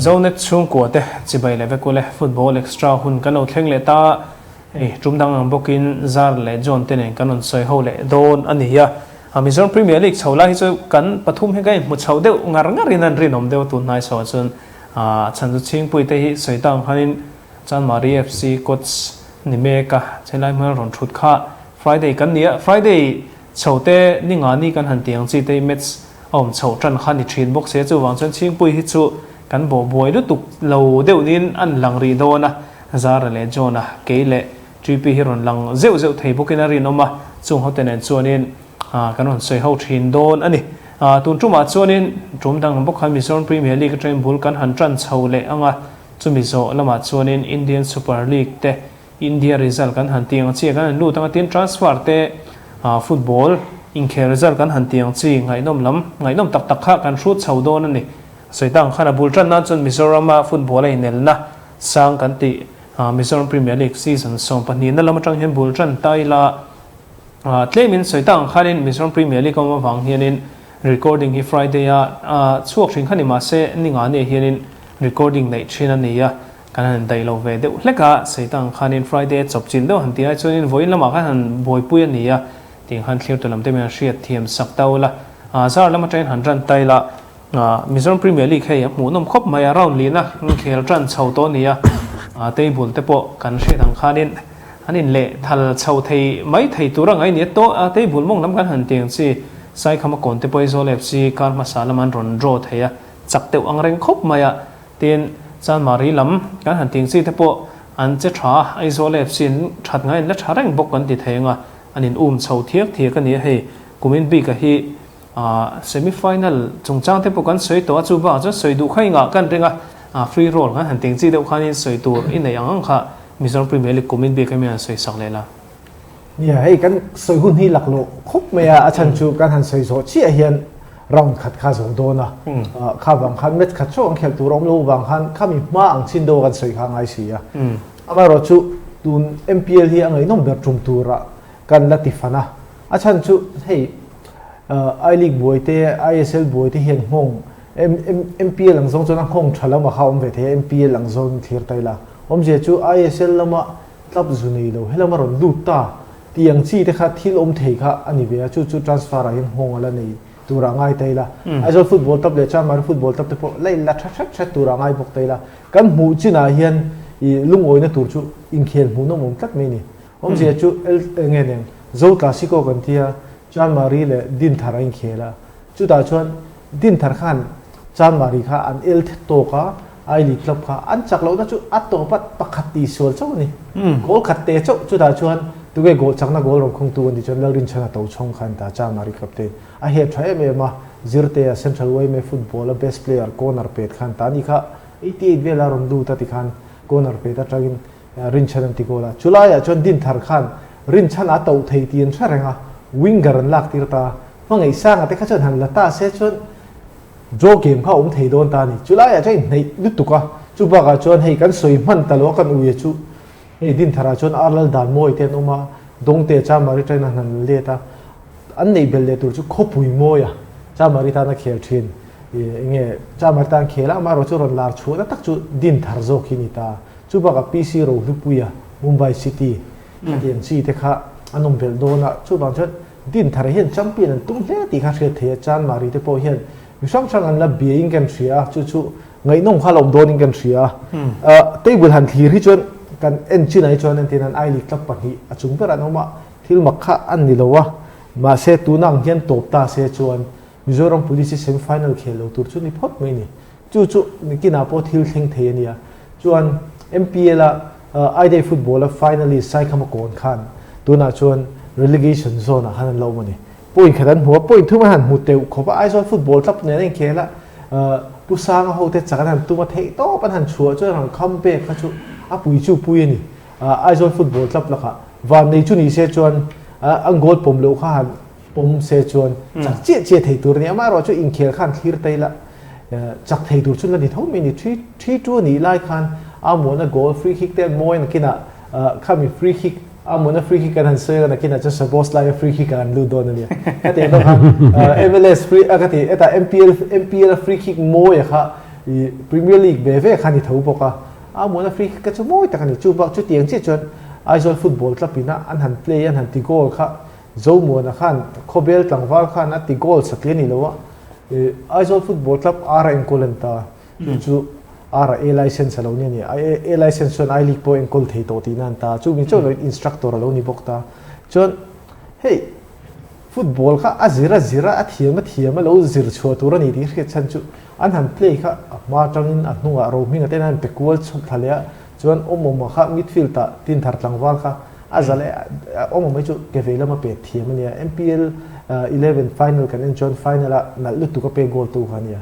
Zonet chhungkua te chibai leh vek ule football extra hun kan lo thleng leh ta hei tum dang ang bawkin Zar leh John te nen kan rawn sawi ho leh dawn a ni a. Mizoram Premier League chho lai hi chu kan pathum hi kan inhmu chho deuh ngar ngar in an rinawm deuh a tun hnai chho ah chuan chhan chu Chhingpui te hi sawi tang khanin Chanmari FC coach ni mek a chelai hmel rawn thut kha Friday kan ni a, Friday chho te ni nga ni kan han ti ang chi te hi match a awm chhoh tan kha ni thin bawk sia chuvang chuan Chhingpui hi chu kan bawh buai lutuk lo deuh niin an lang rih dawn a, Zara leh John-a kei leh TP hi rawn lang zeuh zeuh thei bawkin a rinawm a, chung hote nen chuanin kan rawn sawi ho thin dawn a ni. Tun tumah chuanin tum dang bawk khan Mizoram Premier League atangin bul kan han tan chho leh ang a, chumi zawh lamah chuanin Indian Super League te India result kan han ti ang chi a kan han lut ang a, tin transfer te football inkhel result kan han ti ang chi ngaihnawm lam ngaihnawm tak tak kha kan hrut chho dawn a ni. Sawi tak ang khan a bul tan nan chuan Mizoram-a football a inelna sang kan tih Mizoram Premier League season 12 na lam atang hian bul tan ta ila tlemin sawi tak ang khanin Mizoram Premier League a awm avang hianin recording hi Friday a chhuak thin kha ni mahse ninga nia hianin recording neih thin a ni a. Kan han daih lo ve deuh hlek a, Satan khanin Friday a chawp chin deuh han tih ai chuanin vawiin lamah khan han buaipui a ni a, tih khan thlir lam te min han hriat thiam sak ta ula. Zar lam atangin han run ta ila, Mizoram Premier League hei a hmuhnawm khawp mai a, round lihna khel tan chho tawh a ni a, table te pawh kan hriat ang khanin an inleh thal chho thei mai thei tur a ngaih a ni a, tawh table mawng lam kan han tiang chi Saikhama kawn te pawh Aizawl FC kar hmasa lam an rawn draw thei a, chak deuh ang reng khawp mai a. Tin, Chanmari lam kan han ting chi te pawh an che tha a, Aizawl FC in that ngai an la tha reng bawk kan ti thei ang a, an in um chho thiak thiak a ni a hei. Kumin bik a hi semi final chungchang te pawh kan sawi tawh a, chu bakah chuan sawi duh kha engah kan ring a, free roll kan han ting chi deuh khanin sawi tur i neih ang ang kha Mizoram Premier League kumin bik a mi han sawi sak leh la. Nia, hei kan sawi hun hi laklawh khawp mai a, a chhan chu kan han sawi zawh chiah hian round khat kha zo dawn a, kha vang khan match khat chauh an khelh tur a awm lo vang khan khami hma ang chin deuh a kan sawi kha a ngai si a. Amaherawh chu tun MPL hi a ngaihnawm ber tum turah kan la ti fan a, a chhan chu hei I League buai te, ISL buai te hian nghawng MPL ang zawng chuan a nghawng tha lamah kha a awm ve thei a, MPL ang zawng thlir ta ila awmzia chu ISL lama Club zu nei lo helam a rawn lut ta tih ang chi te kha thil awm thei kha a ni ve a, chu chu transfer ah hian nghawng a la nei tur ah ngai ta ila. Aizawl football club leh Chanmari football club te pawh la in la tha hret hret tur ah ngai bawk ta ila. Kan hmuh chin ah hian ih lungawina tur chu inkhel hmuhnawm awm tlat mai a ni. Awmzia chu L nge neng Zo Classico kan tia Chanmari leh Dinthar a inkhel a, chutah chuan Dinthar khan Chanmari kha an el tawk a, Aili club kha an chak lohna chu a tawp a pakhat tih sual chauh a ni. Goal khat te chauh chutah chuan tunge goal chakna goal rawn khungtu a nih chuan Lalrinchhana Tochhawng khan ta Chanmari club te a het tha em em a, Zirtea Central yma football a best player corner pet khan ta ni kha 88 vela rawn lut a tikhan corner pet atangin Rinchhan an ti goal a, chulaiah chuan Dinthar khan Rinchhan a toh thei tih an hre reng a, winger an lak tir ta a, Hmangaihsanga te kha chuan han la ta se chuan draw game kha a awm thei dawn ta a ni. Chulaiah chuan inhneih lutuk a, chu bakah chuan hei kan sawi hman ta lo a kan ui a chu hei Dintharah chuan Ar Lal Dan Mawi te an awm a, Dawngte Chamari train a han let a, an neih belh leh tur chu Khawpui Mawi a Chamari tan a khel thin ih enge Chamari tan khel a, amaherawh chu rawn lar chhuahna tak chu Dinthar zawk hi a ni ta. Chu bakah PC Rohlupuia Mumbai City hetiang chi te kha an awm belh dawn a, chuvang chuan Dinthar hian champion an tum hle tih kha hriat theih a, Chanmari te pawh hian mi hrang hrang an la biain kan hria a, chu chu ngaihnawm kha la awm dawnin kan hria a. Table han thlir hi chuan kan en chin ah hi chuan entir nan I League club pahnih a chung berah an awm a, thil mak kha an ni lo a, mahse tuna ang hian tawp ta se chuan Mizoram Police hi semi final khel lo tur chu ni phawt mai a ni. Chu chu nikinah pawh thil thleng thei a nia. Chuan MPL a I Day Football a finalist Saikhama kawn khan tunah chuan relegation zone ah khan an lo awm a ni. Point khat an hmu a, point thum an han hmu teuh khawp a, Aizawl football club nen a inkhel a, Pu Sanga ho te chak an han tum a, theih tawp an han chhuah chuan an rawn kham pek kha chu a pui chu pui a ni. Aizawl football club lakah van nei chu ni se chuan an goal pawm loh kha han pawm se chuan chak chiah chiah thei tur a ni. Amaherawhchu inkhel khan thlir ta ila chak thei tur chu la ni tho mai a ni. Three three two a nih lai khan Amuana goal free kick te an mawi a nakinah khami free kick Amuana free kick an han sawi a nakinah chuan Sabos laia free kick ah an lut dawn a nia. Ka tih ang khan MLS free a ka ti hetah MPL MPL a free kick mawi a kha. I Premier League ve ve kha a ni tho bawk a, Amuana free kick kha chu mawi tak a ni. Chu bak chutiang chiah chuan Aizawl football club ina an han play an han ti goal kha Zomuana khan Khawbel tlangval khan a ti goal satli a ni lo a, Aizawl football club ar a enkawl a ni ta. Chu chu ar a A license a lo ni a ni. A license chuan I League pawh a enkawl thei tawh tihna a ni ta. Chu mi chauh loin instructor a lo ni bawk ta. Chuan hei. Football kha a zir a zir a, a thiam a thiam a lo zir chhuah tur a ni tih hriat chhan chu an han play kha a hma atangin a hnungah Rohminga ten a han pe kual chhuk thla leh a, chuan Awmawma kha midfield ah Tinthar tlangval kha a za leh a, Awmawma hi chu ke vei lama pek thiam a nia, MPL 11 final kan en chuan final ah nalh lutuk a pek goal tu kha a nia.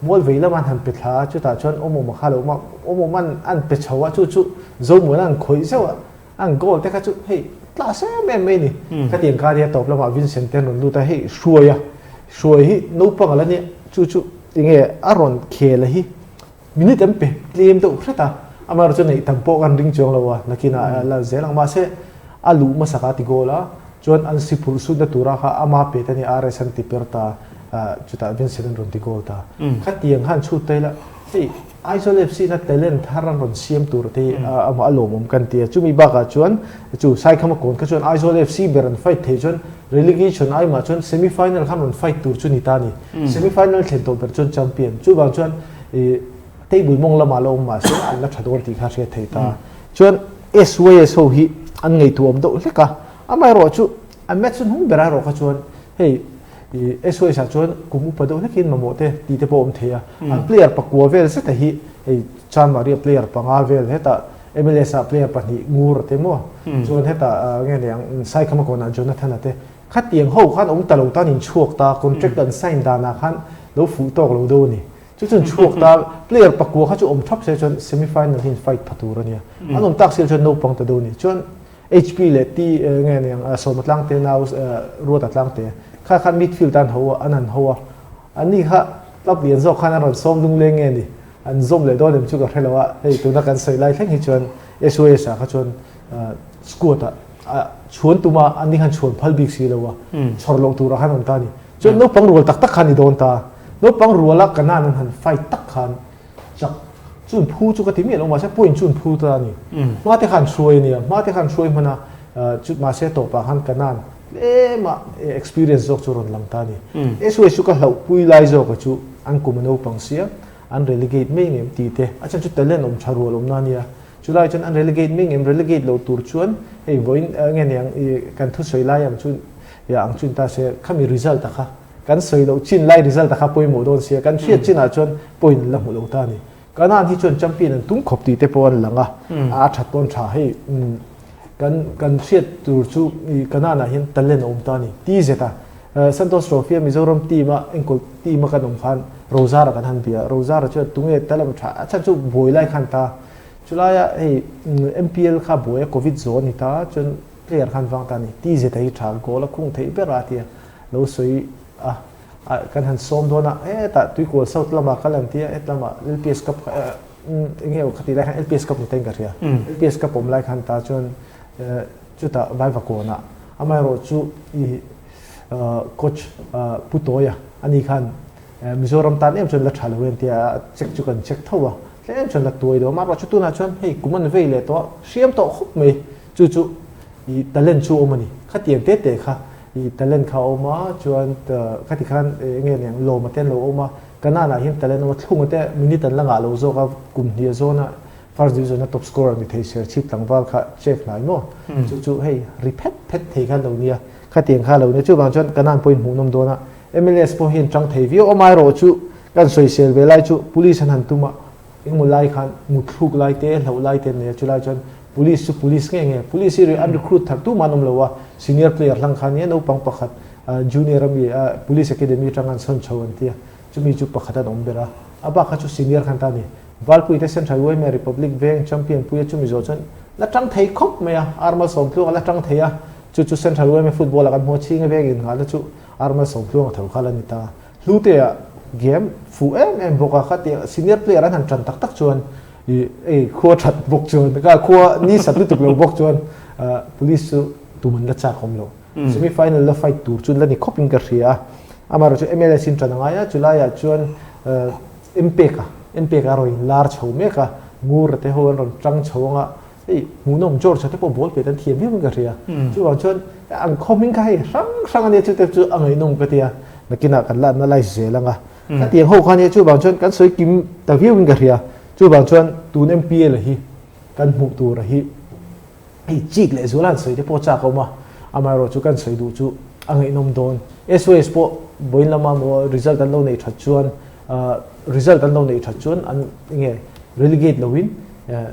Mual vei lama an han pe thla a, chutah chuan Awmawma kha lo awm a, Awmawma'n an pe chho a, chu chu Zomuana an khawih zeuh a, An goal te kha chu hei class em em mai ni. Khatiang kha nia tawp lamah Vincent te an rawn lut a, hei hruai a, hruai hi naupang a la nia, chu chu enge a rawn khel a hi minute an pe tlem deuh hret a, amaherawhchu neih tam pawh kan ring chuang lo a, nakinah a la zel ang mahse a luh hmasa kha a ti goal a, chuan an si phurh sutna tura kha ama pe te nia RS an ti per ta, chutah Vincent an rawn ti goal ta. Khatiang khan chhut ta ila hei Aizawl FC na talent thar an rawn siam tur te hi amah a lawmawm kan ti a. Chumi bakah chuan chu Saikhama kawn kha chuan Aizawl FC ber an fight thei chuan relegation aimah chuan semi final khan rawn fight tur chu ni ta a ni. Semi final thlen tawh ber chuan champion. Chuvang chuan ih table mawng lamah la awm mahse an la tha dawn tih kha hriat thei ta. Chuan SYS ho hi an ngaihtuahawm deuh hlek a. Amaherawhchu an match hun hung berah erawh kha chuan hei I SOS ah chuan kum upa deuh hlekin mamawh te tih te pawh awm thei a. An player pakua vel zeta hi hei Chanmaria player panga vel hetah MLS ah player pahnih Ngur a te maw chuan hetah nge ni ang Saikhama kawnah Jonathan a te khatiang ho khan awm ta lo tan in chhuak ta contract an sign danah khan lo fuh tawk lo deuh a ni. Chu chuan chhuak ta player pakua kha chu awm thap se chuan semi final hi in fight pha tur a nia. An awm tak sil chuan naupang ta deuh a ni. Chuan HP leh T nge ni ang Sawma Tlangte nau Ruata Tlangte kha khan midfield an ho a an han ho a an ni kha club lian zawk khan an rawn sawm lung leng nge ni an zawm leh dawn em chu ka hre lo a hei tuna kan sawi lai thleng hi chuan SOS ah kha chuan squad ah chhuan tuma an ni khan chhuan phal bik si lo a chhawr loh turah khan awm ta a ni chuan naupang rual tak tak kha a ni dawn ta naupang ruala kanan an han fight tak khan Chak chun phu chu ka ti miah lo mahse point chun phu ta a ni. Hma te khan hruai a nia, hma te khan hruai hman a, chu mahse tawpah khan Kanan tlema experience zawk chu rawn lang ta a ni. SOS chu ka hlauhpui lai zawka chu an kum a naupang sia, an relegate mai ngem tih te, a chhan chu talent awm tha rual awmna a nia. Chulai chuan an relegate mai ngem, relegate lo tur chuan hei vawiin nge niang kan thusawi lai ang chu ang chu in ta se khami result a kha Kan sawi loh chin lai result a kha pawimawh dawn sia, kan hriat chinah chuan point an la hmu lo ta a ni. Kanan hi chuan champion an tum khawp tih te pawh an lang a, a that pawn tha hei kan kan hriat tur chu Kanan ah hian talent a awm ta a ni. TZ a Santos Trophy a Mizoram team a enkawl team a kan awm khan Rozara kan han bia a, Rozara chuan tunge talent tha a chhan chu buai lai khan ta chulaia hei MPL kha buai a covid zawh a ni ta chuan player khan vang ta a ni. TZ a hi tha goal a khung theih ber a tia. lo sawi a ah kan han sawm dawn a hetah tuikual south lamah kal an tia het lamah LPS cup kha eng nge kha tih lai khan LPS cup ni ten ka hria LPS cup awm lai khan ta chuan chutah Vaivakawnah amaherawh chu i coach Pu Tawia ani khan Mizoram tan em chuan la tha lo em tia check chu kan check tho a tlem chuan la tuai deuh a amaherawh chu tunah chuan hei kum an vei leh tawh a hriam tawh khawp mai chu chu i talent chu awm a ni khatiang te te kha I talent kha a awm a, chuan khati khan enge ni ang lawma te an lo awm a, Kanan ah hian talent a awm a, thlunga te minute an la ngah lo zawk a, kum hnih a zawn a first division a top scorer ni thei Serchhip tlangval kha check hnai maw? Chu chu hei ri phet phet thei kha an lo nia, khatiang kha a lo nia, chuvang chuan Kanan pawhin hmuhnawm dawn a, MLS pawh hi an tang thei viau, amaherawh chu kan sawisel ve lai chu police an han tum a, Engmaw lai khan mutthluk lai te, hlauh lai te an nei a, chulai chuan Police chu Police nge nge, Police hi an recruit thar tumah an awm lo a, senior player hlang kha nia naupang pakhat junior ami Police Academy atang an sawn chho an ti a, chumi chu pakhat an awm ber a, a bak kha chu senior khan ta a ni. Valpui te Central yma Republic Veng champion pui a chumi zawh chuan la tang thei khawp mai a, Armal Sawmtluang a la tang thei a, chu chu Central yma football ah kan hmu a, Chhinga Veng innghahna chu Armal Sawmtluang a tho kha la ni ta. Hlutea game fuh em em bawk a, khatiang senior player an han tan tak tak chuan i ei khua that bawk chuan ka khua ni sat lutuk lo bawk chuan police chu tum an la chak awm lo. Semi final la fight tur chu la ni khawp in ka hria a, amaherawhchu chu MLS in tan a ngai a, chulaiah chuan Mpeka. NPK a rawn inlar chho mek a, Ngura te ho an rawn tang chho ang a, hei hmuhnawm George-a te pawh ball pet an thiam viau in ka hria. Chuvang chuan an khaw hming kha hei hrang hrang a nia chute chu a ngaihnawm ka ti a, nakinah kan la analyse zel ang a. Khatiang ho kha nia chuvang chuan kan sawi kim ta viau in ka hria. Chuvang chuan tun MPL hi kan hmuh tur a hi hei chik leh zual han sawi te pawh chak a awm a, amaherawh chu kan sawi duh chu a ngaihnawm dawn. SOS pawh vawiin lama maw result an lo neih that chuan result an lo neih that chuan an enge relegate loin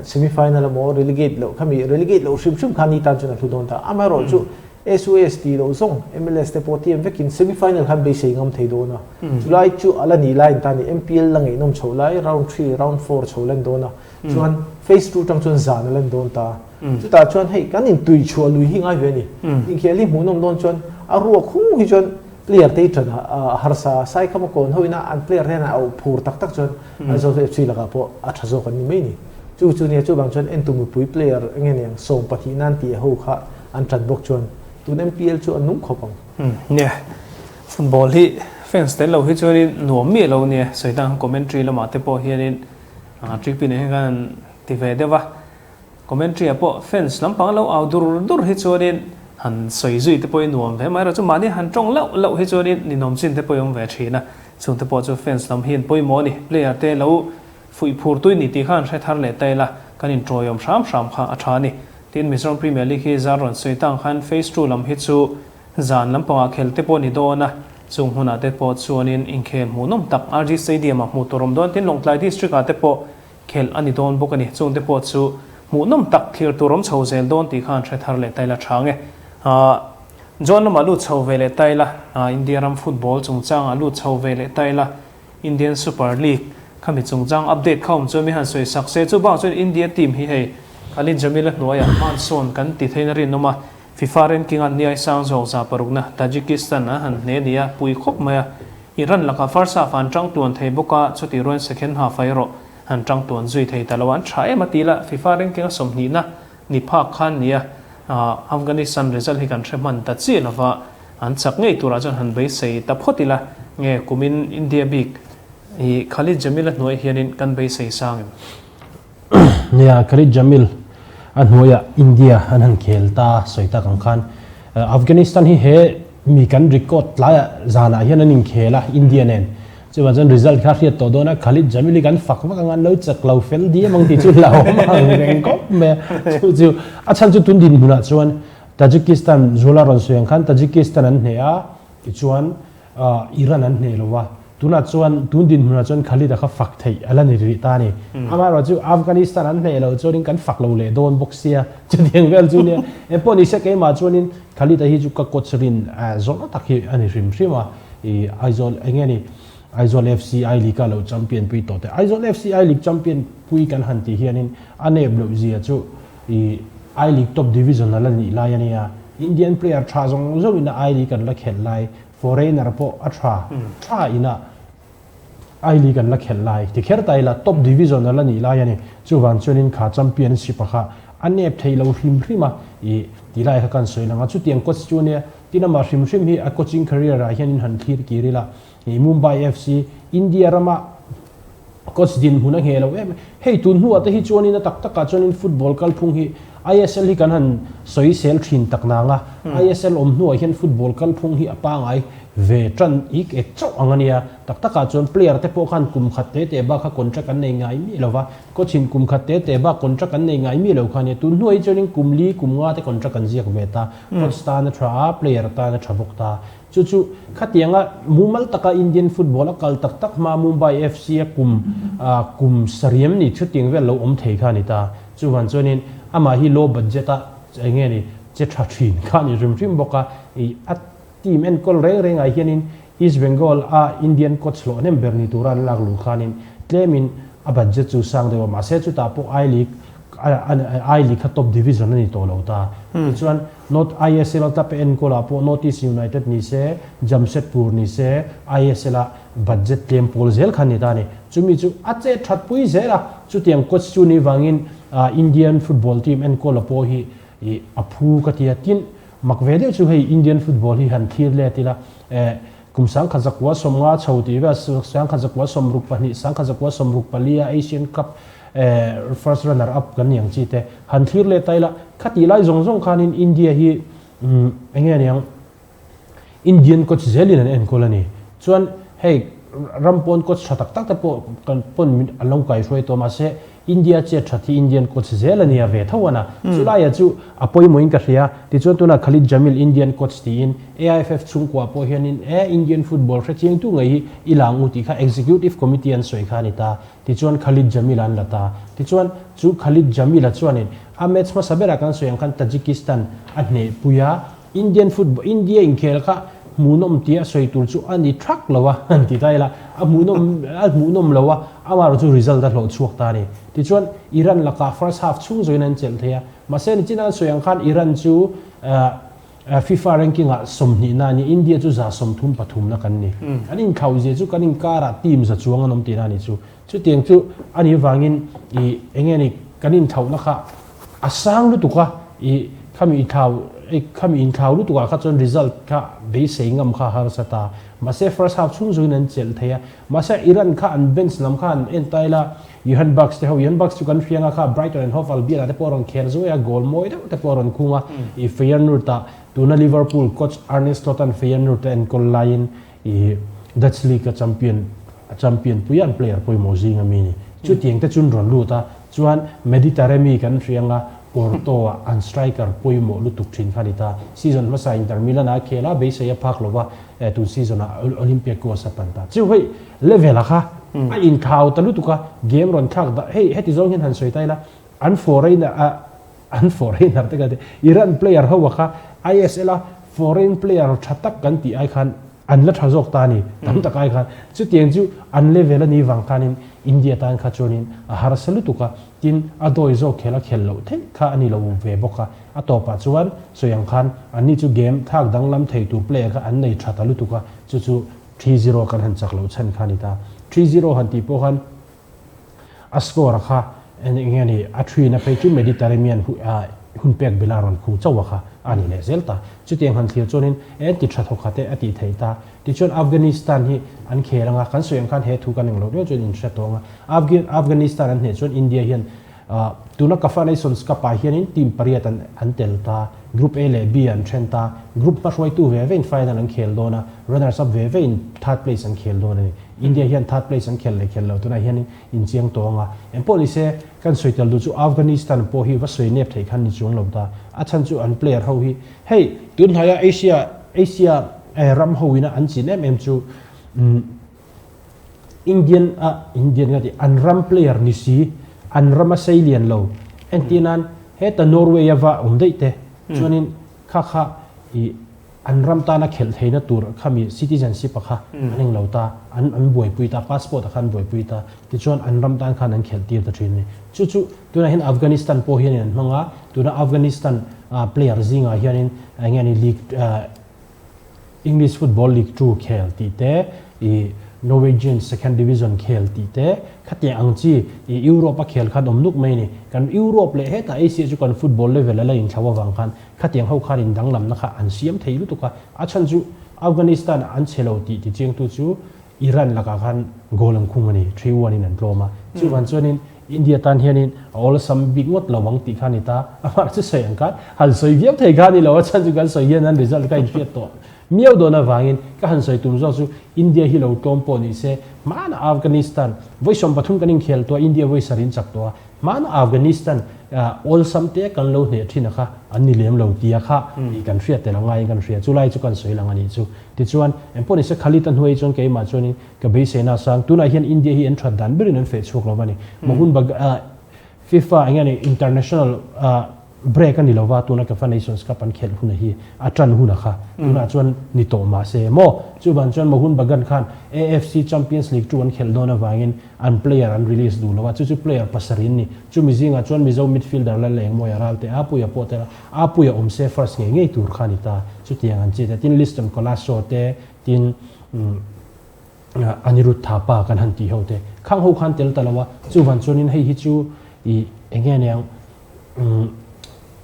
semi final emaw relegate loh khami relegate loh hrim hrim kha ni tan chuan a hlu dawn ta. Amaherawh chu SOS tih loh zawng MLS te pawh team vekin semi final khan beisei ngam thei dawn a, chulai chu a la nih laiin ta ni MPL la ngaihnawm chhoh lai round three round four chho lan dawn a. Chuan phase 2 tang chuan zan a lan dawn ta. Chutah chuan hei kan intui chhuah lui hi ngai ve a ni. Inkhel hi hmuhnawm dawn chuan a ruak hung hi chuan player te hi tan a harsa a, Saikhama kawn ho ina an player te hian a auh phur tak tak chuan Aizawl FC lakah pawh a tha zawk an ni mai ni. Chu chu nia chuvang chuan entu mipui player enge niang 12 nan tih ho kha an tan bawk chuan tun MPL chu a nung khawp ang. Nia, football hi fans tel lo hi chuanin nuam miah lo nia, sawi dang commentary lamah te pawh hianin Tripin ah hian kan ti ve deuh a, commentary ah pawh fans lampang lo au dur dur hi chuanin han sawi zui te pawhin nuam ve mai erawh chu mahni han tawng lauh lauh hi chuanin ninawm chin te pawhin awm ve thin a, chung te pawh chu fans lam hi an pawimawh a ni, player te lo fuih phur tui ni tih kha an hre thar leh ta ila kan intawiawm hram hram kha a tha a ni. Tin, Mizoram Premier League hi zar rawn sawi tang khan phase 2 lam hi chu zan lampangah khel te pawh a ni dawn a, Chung hmunah te pawh chuanin inkhel hmuhnawm tak RG Stadium-ah hmuh tur awm dawn tin Lawngtlai District-ah te pawh khelh a ni dawn bawk a ni. Chung te pawh chu hmuhnawm tak thlir tur awm chho zel dawn tih kha an hre thar leh ta ila tha nge. John lamah lut chho ve leh ta ila, India ram football chungchangah lut chho ve leh ta ila, Indian Super League khami chungchang update kha awm chuan mi han sawi sak se. Chubakah chuan India team hi hei Khalid Jamil-a hnuaiah hmansawn kan ti theiin a rinawm a. FIFA ranking-a niai sang zawk 600na Tajikistan an han hne nia pui khawp mai a, Iran lakah first half an tang tuan thei bawk a, chutih ruain second half ah erawh an tang tuan zui thei ta lo a, an tha em a ti la, FIFA ranking-a 20na ni phak khan nia Afghanistan result hi kan hre hman ta chiah lova, an chak ngei turah chuan han beisei ta phawt ila, nge kumin India bik hi Khalid Jamil-a hnuai hianin kan beisei sang em? Nia, Khalid Jamil a hnuaiah India an han khel ta sawi tak ang khan Afghanistan hi he mi kan record tlaiah zanah hian an inkhel a India nen. Chuvang chuan result kha hriat tawh dawn a, Khalid Jamil hi kan fak vak ang a, an lo chak lo fel diam ang tih chu hlauhawm ang reng khawp mai a. Chu chu a chhan chu tun dinhmunah chuan Tajikistan Zula rawn sawi ang khan Tajikistan an hneh a, tichuan Iran an hneh lo va, tunah chuan tun dinhmunah chuan Khalid-a kha fak theih a la ni rih ta a ni. Amaherawh chu Afghanistan an hneh loh chuanin kan fak lo leh dawn bawk sia, chutiang vel chu nia. Engpawh ni se keimah chuanin Khalid-a hi chu ka coach rin zawrh tak hi a ni hrim hrim a, ih Aizawl eng nge ni Aizawl FC I League-a lo champion pui tawh te. Aizawl FC I League champion pui kan han tih hianin a nep loh zia chu ih I League top division a la nih lai a nia. Indian player tha zawng zawngin a I League an la khelh lai Foreigner pawh a tha tha ina I League an la khelh lai ti kher ta ila top division a la nih lai a ni. Chuvang chuanin kha championship a kha a nep thei lo hrim hrim a i ti lai kha kan sawi lang a. Chutiang coach chu ania tin amah hrim hrim hi a coaching career ah hianin han thlir kir ila i Mumbai FC India rama Coach dinhmun a ngheh lo em. Hei tun hnuah te hi chuanin a tak takah chuanin football kalphung hi ISL hi kan han sawi sel thin tak nang a, ISL awm hnuah hian football kalphung hi a pangai ve tan ik ek chauh ang a nia. Tak takah chuan player te pawh khan kum khat te te bak kha contract an nei ngai miah lo va, coach in kum khat te te bak contract an nei ngai miah lo kha a nia. Tun hnuah hi chuanin kum li kum nga te contract an ziak ve ta. Coach tan a tha a, player tan a tha bawk ta. Chu chu khatianga mumal taka Indian football a kal tak tak hma Mumbai FC a kum kum sariam ni chutiang vel lo awm thei kha a ni ta. Chuvan chuanin amah hi low budget a eng nge ni che tha thin kha a ni hrim hrim bawk a. Ih a team enkawl reng rengah hianin East Bengal a Indian coach hlawh hnem ber ni tura an lak luh khanin tlemin a budget chu sang deuh a, mahse chutah pawh I League I League kha top division a ni tawh lo ta. Tichuan North ISL a club enkawl ah pawh North East United ni se, Jamshedpur ni se, ISL a budget tlem pawl zel kha ni ta a ni. Chumi chu a chet that pui zel a, chutiang coach chu ni vangin Indian football team enkawl a pawh hi a phu ka ti a. Tin, mak ve deuh chu hei Indian football hi han thlir let ila. Kum 1950 chho tih vel 1962, 1964 a Asian Cup first runner up kan ni ang chi te han thlir leh ta ila, khatih lai zawng zawng khanin India hi eng nge niang Indian coach zelin an enkawl a ni. Chuan hei ram pawn coach tha tak tak te pawh kan pawn an lo kaihruai tawh mahse India chet that hi Indian coach zel a nia ve tho a na. Chulaia chu a pawimawhin ka hria. Tichuan tunah Khalid Jamil Indian coach tiin AIFF chhungkua pawh hianin e Indian football hre chiangtu ngei hi i la ang u tih kha Executive Committee an sawi kha a ni ta. Tichuan Khalid Jamil an la ta. Tichuan chu Khalid Jamil-a chuanin a match hmasa berah kan sawi ang khan Tajikistan a hnehpui a. Indian football, India inkhel kha hmuhnawm tia sawi tur chu a ni thak lo a, han ti ta ila, a hmuhnawm a hmuhnawm lo a, amaherawh chu result a hlawh chhuak ta a ni. Tichuan Iran lakah first half chhung zawhin an chelh thei a, mahse nichina an sawi ang khan Iran chu FIFA ranking ah sawmhnihna a ni, India chu 133 na kan ni. An inkhauh zia chu kan inkarah team za chuang an awm tihna a ni chu. Chutiang chu a nih vangin i eng nge ni kan inthlauhna kha a sang lutuk a, i khami inthlau i khami inthlau lutuk ah kha chuan result kha beisei ngam kha a harsa ta. Mahse first half chhung zawngin an chelh thei a, mahse Iran kha an bench lam kha an en ta ila, Johan Bucks te ho, Johan Bucks chu kan hriang a kha Brighton and Hove Albion ah te pawh a rawn khel zuai a, goal mawi deuh te pawh a rawn khung a, i Feyenoord ah tuna Liverpool coach Arne Slot an Feyenoord a enkawl laiin I Dutch League a champion a champion pui an player pawimawh zing ami ni. Chutiang te chun rawn lut a, chuan Mehdi Taremi kan hria anga Porto ah an striker pawimawh lutuk thin kha a ni ta. Season hmasa Inter Milan ah a khel a, beisei a phak lova tun season ah Olympiacos a pan ta. Chu hei level a kha a inthlau ta lutuk a, game rawn thlak dah hei heti zawng hian han sawi ta ila an foreigner a an foreigner te ka ti Iran player ho a kha ISL a foreign player tha tak kan tih ai khan an la tha zawk ta a ni tam tak ai khan chutiang chu an level a nih vang khanin India tan kha chuanin a harsa lutuk a tin a dawi zawk khel a khel loh theih kha a ni lo ve bawk a a tawpah chuan sawi ang khan anni chu game thlak danglam thei tur player kha an nei tha ta lutuk a chu chu 3-0 kan han chak loh chhan kha a ni ta 3-0 han tih pawh khan A score a kha eng nge ni a thin a phei chu Mediterranean hun pek bela rawn khung chauh a kha a ni leh zel ta. Chutiang han thlir chuanin en ti tha thawk kha te a tih theih ta. Tichuan Afghanistan hi an khel anga kan sawi ang khan he thu kan englo viau chuan in hre tawng a. Afghanistan an hneh chuan India hian tuna Kafa Nations Cup ah hianin team pariat an an tel ta. Group A leh B an then ta. Group hmahruaitu ve ve in final an khel dawn a, runners up ve ve in third place an khel dawn a ni. India hian third place an khelh leh khelh loh tunah hian inchiang tawng a, engpawh ni se kan sawi tel duh chu Afghanistan pawh hi va sawi nep theih khan ni chuang lo ta, a chhan chu an player ho hi hei tunhnaia Asia Asia ram ho ina an chin em em chu umm Indian a Indian ka tih an ram player ni si an ram a sei lian lo entir nan heta Norway a va awm daih te chuanin kha kha ih An ram tana khelh theihna tur khami citizenship a kha an englo ta, an an buaipui ta, passport a kha an buaipui ta, tichuan an ram tan khan an khelh tir ta thin a ni. Chu chu tunah hian Afghanistan pawh hianin an hmang a, tuna Afghanistan player zingah hianin eng nge ni league English Football League 2 khel tih te, i Norwegian Second Division khel tih te, khatiang ang chi i Europe a khel khan awm nuk mai a ni. Kan Europe leh hetah Asia chu kan football level a la inthlau avang khan Khatiang ho khan in danglamna kha an siam thei lutuk a, a chhan chu Afghanistan an chhe lo tih tichiangtu chu Iran lakah khan goal an khung a ni, 3-1 in an tlawm a. Chuvan chuanin India tan hianin a awlsam bik ngawt lo ang tih kha a ni ta, amah chu sawi ang khan han sawi viau thei kha a ni lo, a chhan chu kan sawi hian an result kha inhriat tawh miau dawn avangin ka han sawi tum zawk chu India hi lo tlawm pawh ni se hmanah Afghanistan vawi 13 kan inkhel tawh a, India vawi sarih in chak tawh a, Hmana Afghanistan awlsam te kan lo hneh thin a kha an ni lem lo tia kha tih kan hriat tel a ngaiin kan hria. Chulai chu kan sawi lang a nih chu. Tichuan, engpawh nise Khalid a hnuai chuan keimah chuanin ka beiseina a sang. Tunah hian India hi an that dan berin an feh chhuak lo va ni. Mohun Bagan, FIFA eng nge ni international break a ni lo va, tuna Kafa Nations Cup an khelh huna hi a tan huna kha tunah chuan ni tawh mah se maw? Chuvan chuan Mohun Bagan khan AFC Champions League 2 an khelh dawn avangin an player an release duh lo a, chu chu player pasarih an ni. Chumi zingah chuan Mizo midfielder la leng mawi a ral teh a, Puia pawh tel a, Puia awm se first ngei ngei tur kha a ni ta. Chutiang an chit a, tin Liston Colasso te, tin Anirudh Thapa kan han tih ho te, khang ho khan tel ta lo a, chuvan chuanin hei hi chu ih eng nge niang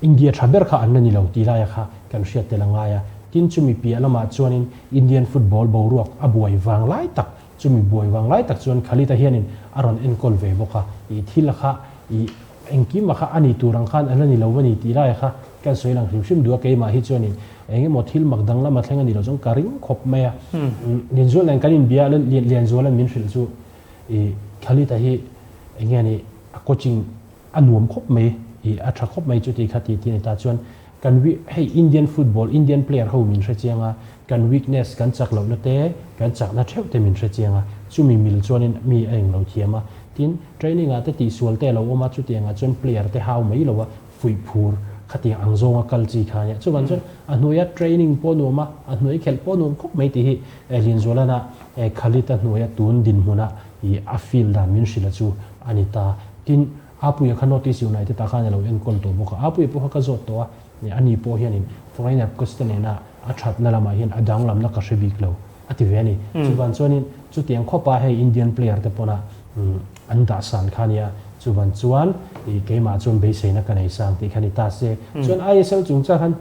India tha ber kha an la ni lo tih laia kha kan hriat tel a ngai a. Tin, chumi piah lamah chuanin Indian football boruak a buai vang lai tak, chumi buai vang lai tak chuan Khalid-a hianin a rawn enkawl ve bawk a, ih thil a kha ih engkim a kha a ni tur ang khan a la ni lo a ni tih lai a kha kan sawi lang hrim hrim duh a, keimah hi chuanin eng emaw thil mak danglam a thleng a ni lo chuan ka ring khawp mai a. Lianzual nen kan inbia a, Lianzuala'n min hrilh chu ih Khalid-a hi eng nge ni a coaching A nuam khawp mai i a tha khawp mai chuti kha ti ti a ni ta chuan kan wi hei Indian football Indian player ho min hre chiang a kan weakness kan chak lohna te kan chakna theuh te min hre chiang a chumi mil chuanin mi a englo thiam a tin training ah te tihsual te a lo awm a chutiang ah chuan player te hau mai lo a fuih phur khatiang ang zawnga kal chi kha a nia chuvang chuan a hnuaia training pawh nuam a a hnuai khelh pawh nuam khawp mai tih hi Lianzualana Khalid-a hnuaia tun dinhmuna i a feel dan min hrilh a chu a ni ta. Tin, Apuia kha North East United ah khan a lo enkawl tawh bawk a, Apuia pawh kha ka zawt tawh a, ani pawh hianin foreigner coach te nena a thatna lamah hian a danglamna ka hre bik lo a ti ve a ni. Chuvan chuanin chutiang khawpa hei Indian player te pawna an dah san kha a nia, chuvan chuan keimah chuan beiseina ka nei sang tih kha ni ta se. Chuan ISL chungchang khan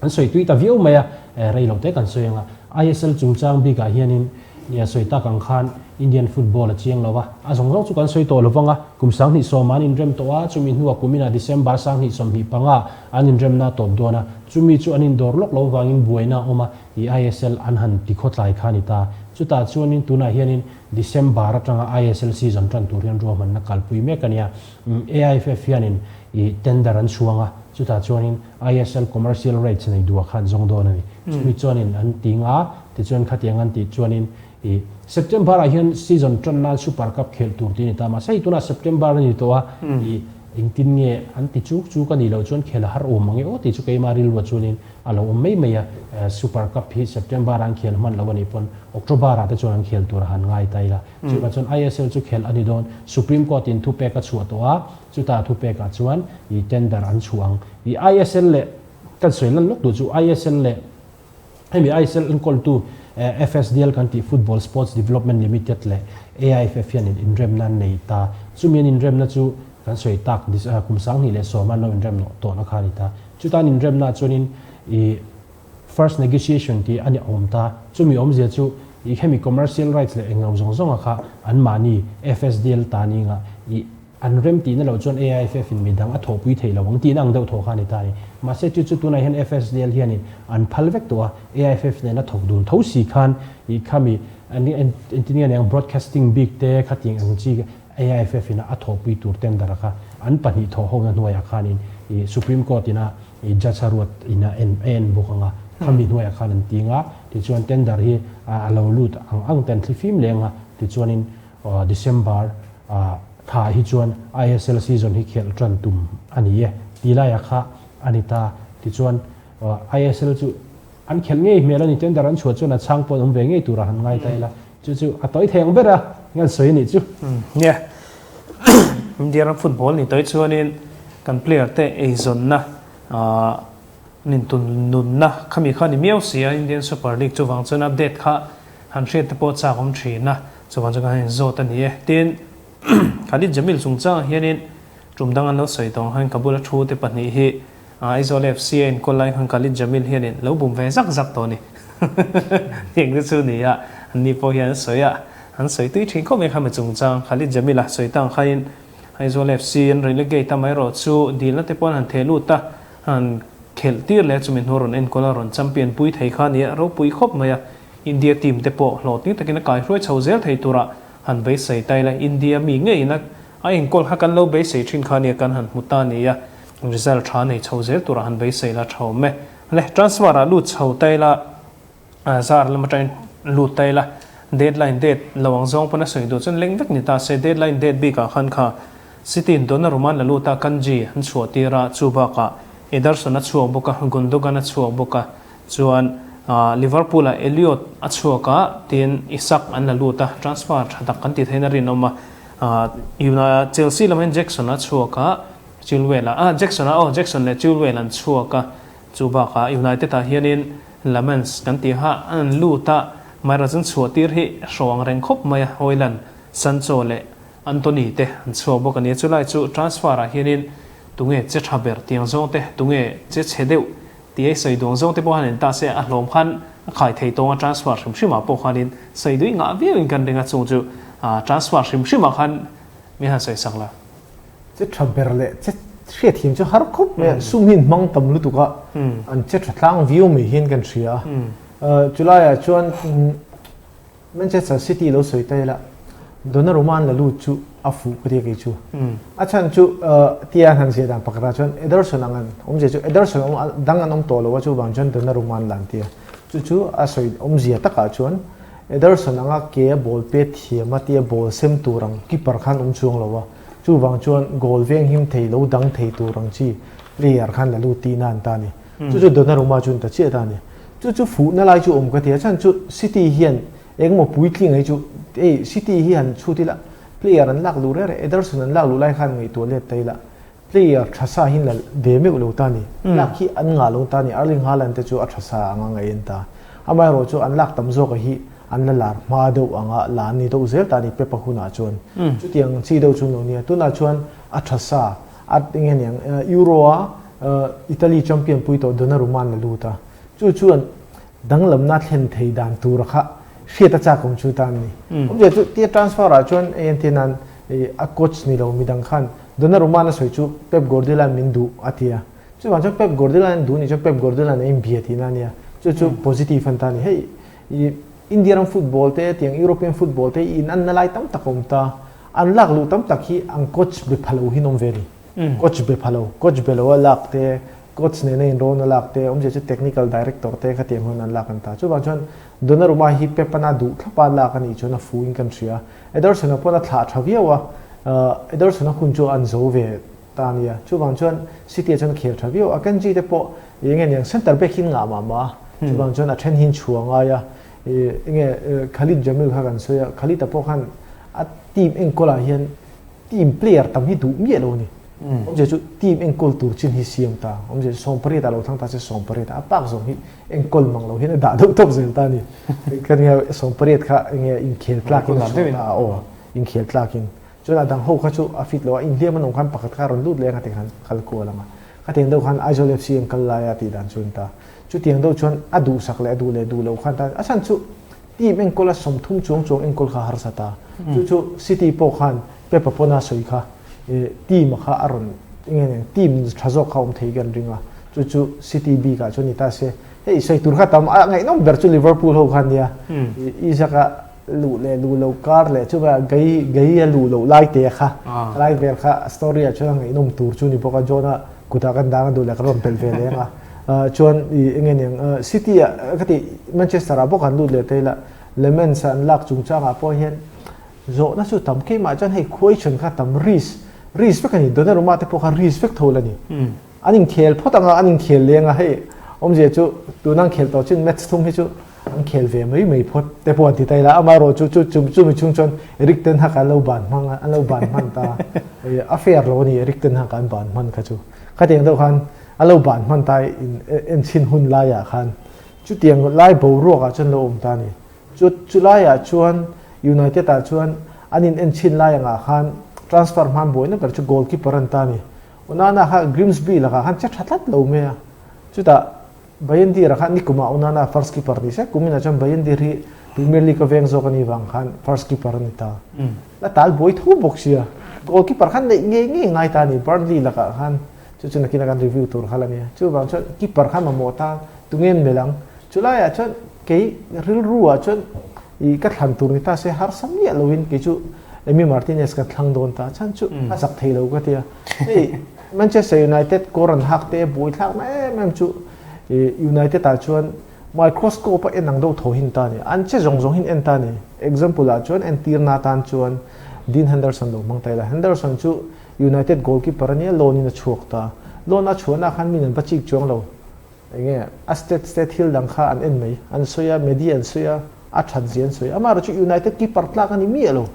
An sawi tui ta viau mai a, rei lo te kan sawi ang a. ISL chungchang bikah hianin nia sawi tak ang khan Indian football a chiang lo a, a zawng zawng chu kan sawi tawh lo vang a. Kum 2010 an inrem tawh a, chumi hnuah kuminah December 2025 an inremna a tawp dawn a, chumi chu an indawr lawk lo vangin buaina a awm a, i ISL an han ti khawtlai kha a ni ta. Chutah chuanin tunah hianin December atanga ISL season tan tur hian ruahmanna kalpui mek a nia. AIFF hianin i tender an chhuang a, chutah chuanin ISL commercial rights nei duah kha an zawng dawn a ni. Chumi chuanin an ti nga, tichuan khatiang an tih chuanin i September ah hian season tan nan Super Cup khelh tur tih a ni ta. Mahse hei tunah September a ni tawh a, i engtin nge an ti chuk chuk a nih loh chuan khel a har awm ang e aw tih chu keimah rilruah chuanin a lo awm mai mai a. Super Cup hi September ah an khel hman lo a nih pawn October ah te chuan an khel tur a han ngai ta ila. Chuvang chuan ISL chu khelh a ni dawn. Supreme Court in thupek a chhuah tawh a, Chutah thupekah chuan i tender an chhuah ang. I ISL leh kan sawi lan lawk duh chu ISL leh hemi ISL enkawltu FSDL kan tih Football Sports Development Limited leh AIFF hian in inremna an nei ta. Chumi an inremna chu kan sawi tak kum 2010 an lo inrem tawhna kha a ni ta. Chuta an inremnaah chuanin i First negotiation tih a ni awm ta. Chumi awmzia chu i hemi commercial rights leh englo zawng zawnga kha anmahni FSDL ta ninga i an rem tihna loh chuan AIFF in midang a thawhpui theih lo ang tihna ang deuh thawh kha a ni ta a ni. Mahse chu chu tunah hian FSDL hianin an phal vek tawh a, AIFF nena thawk dun tho si khan i khami engtin nge niang broadcasting bik te khatiang ang chi AIFF ina a thawhpui tur tender kha an pahnih thawh hona hnuaiah khanin i Supreme Court ina I judge a ruat in a en a en bawk ang a, khami hnuaiah khan an ting a, tichuan tender hi a lo lut ang ang ten thli fim leng a, tichuanin December thla hi chuan ISL season hi khelh tan tum a ni e ti laiah kha a ni ta, tichuan ISL chu an khelh ngei hmel a ni, tender an chhuah chuan a chhang pawh an awm ve ngei turah han ngai ta ila, chu chu a tawi thei ang ber a, ngan sawi a nih chu. Nia, India ram football ni tawi chuanin kan player te eizawnna an intun nunna khami kha a ni miau si a, Indian Super League chuvang chuan update kha han hriat te pawh a chak awm thin a, chuvang chuan kan han inzawt a ni e. Tin, Khalid Jamil chungchangah hianin tum dang an lo sawi tawh ang khan ka bula thu te pahnih hi Aizawl FC a enkawl lai khan Khalid Jamil hianin lo bum ve zak zak tawh a ni. Heng te chu ni a, anni pawh hian an sawi a, an sawi tui thin khawp mai kha mi chungchang Khalid Jamil a sawi tang khain Aizawl FC an relegate a mai erawh chu dilna te pawh an han theh lut a, an khelh tir leh a chumi hnu a rawn enkawl a, rawn champion pui thei kha a ni a, ropui khawp mai a, India team te pawh hlawhtling takin a kaihruai chho zel thei tura han beisei ta ila, India mi ngeiin a a enkawl kha kan lo beisei thin kha a nia kan han hmu ta a ni a, result tha nei chho zel tura han beisei la tha awm e. Le transfer ah lut chho ta ila. Zar lam atangin lut ta ila, deadline date lo ang zawng pawn a sawi duh chuan leng vek ni ta se, deadline date bikah khan kha City in Donnarumma an la lut a, Kanji an chhuah tir a, chu bakah Ederson a chhuak bawk a, Gundogan a chhuak bawk a, chuan Liverpool ah Elliot a chhuak a, tin Isak an la lut a, transfer tha tak kan tih theihna rinawm a, Chelsea lamah hian Jackson a chhuak a, Chilwell a, Jackson a aw Jackson leh Chilwell an chhuak a, Chu bakah United ah hianin Lamens kan tih kha an lut a, Mahrez an chhuah tir hi hraw ang reng khawp mai a, Hojlund, Sancho leh Antony te an chhuak bawk a ni. Chulai chu transfer ah hianin tunge che tha ber tiang zawng te, tunge che chhe deuh Tia i sawi duang zawng te pawh han en ta se a hlawm khan a khai thei tawng a transfer hrim hrim ah pawh khanin sawi duih ngah viau in kan ring a chung chu transfer hrim hrim ah khan min han sawi sak la. Che tha ber leh che hriatthiam chu har khawp mai a, sum hi an hmang tam lutuk a, an che tha tlang viau mai hian kan hria a, chulai ah chuan Manchester City lo sawi ta ila, Donnarumma an la lut chu a fuh ka tia kei chu. A chhan chu tia an han ziah dan pakhatah chuan Ederson ang an awmzia chu Ederson awm dang an awm tawh lo a chuvang chuan Donnarumma an la an tia. Chu chu a sawi awmzia takah chuan Ederson anga ke a ball pet thiam a tia ball sem tur ang keeper khan awm chuang lo a, chuvang chuan goal veng him thei lo dang thei tur ang chi player khan la lut tihna an ta a ni. Chu chu Donnarumma chu an ta chiah ta a ni. Chu chu fuhna lai chu awm ka ti a, chhan chu City hian engemaw puitling hi chu hei City hi han chhut ila player an lak luh reng reng Ederson an lak luh lai khan ngaihtuah let ta ila player tha sa hi la ve meuh lo ta a ni. Lak hi an ngah lo ta a ni, Erling Haaland te chu a tha sa anga ngaih an ta. Amaherawh chu an lak tam zawk a hi an la lar hma deuh anga la an ni deuh zel ta a ni Pep-a hunah chuan. Chutiang chi deuh chu an lo nia, tunah chuan a tha sa a enge niang Euro-a Italy champion pui tawh Donnarumma an la lut a, chu chuan danglamna thlen thei dan tura kha hriat a chak awm chu ta an ni. Awmzia chu tia transfer ah chuan hei entir nan a coach ni lo midang khan Donnarumma a sawi chu Pep Guardiola min duh a ti a, chuvang chuan Pep Guardiola an duh nih chuan Pep Guardiola a inbia tihna a nia, chu chu positive an ta a ni. Hei India ram football te tiang European football te in anna lai tam tak a awm ta, an lak luh tam tak hi an coach be pha lo hi an awm ve a ni. Coach be pha lo, coach be lo a lak te, coach nena inrawn a lak te, awmzia chu technical director te khatiang hun an lak an ta. Chuvang chuan Donnarumma hi Pep-an a duh thlapa a lak a nih chuan a fuin kan hria. Ederson-a pawn a thlah tha viau a, Ederson-a hun chu an zo ve ta a nia. Chuvang chuan City-ah chuan a khel tha viau. Akanji te pawh eng nge niang centre back hi an ngah mah mah a, chuvang chuan a then hi an chhuah ngai a. Eng nge Khalid Jamil kha kan sawi a, Khalid-a pawh khan a team enkawlah hian Team player tam hi duh miah lo a ni. Awmzia chu team enkawl tur chin hi siam ta. Awmzia chu 18 ah lo thlang ta se 18 ah a pak zawng hi enkawl mang lo hian a dah deuh tawp zel ta a ni. Kan nge 18 kha enge inkhel tlakin a chhuah ta a aw inkhel tlakin. Chuan a dang ho kha chu a fit lo a inhliam an awm khan pakhat kha a rawn lut leng a tikhan kal kual ang a. Khatiang deuh khan Aizawl FC an kal lai a tih dan chu an ta. Chutiang deuh chuan a duhsak leh a duh leh duh loh khan ta a chhan chu Team enkawl a 30 chuang chuang enkawl kha harsa ta. Chu chu City pawh khan Pep-a pawn a sawi kha team-a kha a rawn eng nge team tha zawk kha awm thei kan ring a. Chu chu City bikah chuan ni ta se. Hei sawi tur kha tam a ngaihnawm ber chu Liverpool ho kha nia. Isaac-a luh leh luh loh kar leh chuvah Gai Gai-a luh loh lai te kha lai vel kha story-ah chuan a ngaihnawm tur chu ni bawk a. John-a kutah kan dang a duh leh kan rawn pelh ve leng a. Chuan i eng nge niang City ah ka tih Manchester ah bawk an lut leh ta ila Lemens an lak chungchang ah pawh hian zawhna chu tam keimah chuan hei question kha tam risk risk vek a ni Donnarumma te pawh kha risk vek tho la ni an inkhel phawt anga an inkhel leng a hei awmzia chu tuna an khel tawh chin match thum hi chu an khel ve mai mai phawt te pawh an ti ta ila amaherawh chu chu chumi chhung chuan Erik ten Hag an lo ban hmang an lo ban hman ta a fair lo a ni Erik ten Hag an ban hman kha chu khatiang deuh khan A lo ban hman ta in en chhin hun laiah khan chutiang lai boruakah chuan lo awm ta a ni. Chu chu laiah chuan United ah chuan an in en chhin lai angah khan transfer hman buaina ber chu goalkeeper an ta a ni. Onana kha Grimsby lakah khan che tha tlat lo mai a. Chutah Bayindir-a kha nikumah Onana first keeper ni se, kuminah chuan Bayindir hi Premier League a veng zawk a nih vang khan first keeper a ni ta. La tal buai tho bawk sia. Goalkeeper khan neih ngei ngei ngai ta a ni Burnley lakah khan. Chu chu nakin a kan review tur kha la nia. Chuvang chuan keeper kha mamawh ta tunge an melh ang. Chulaiah chuan kei rilru ah chuan i ka thlan tur ni ta se harsa miah loin kei chu Emi Martinez ka thlang dawn ta. Chhan chu a zak thei lo ka tia. Hei Manchester United kawr an hak te buai thlak na em em chu i United ah chuan microscope a en ang deuh thaw hin ta ni. An che zawng zawng hin en ta ni. Example ah chuan entirna atan chuan Dean Henderson lo hmang ta ila. Henderson chu United goalkeeper a nia, loan in a chhuak ta. Loan a chhuahna khan min an va chik chuang lo. Enge a state state thil dang kha an en mai. An sawi a, media an sawi a, a that zia an sawi. Amaherawh chu United keeper tlak a ni miah lo.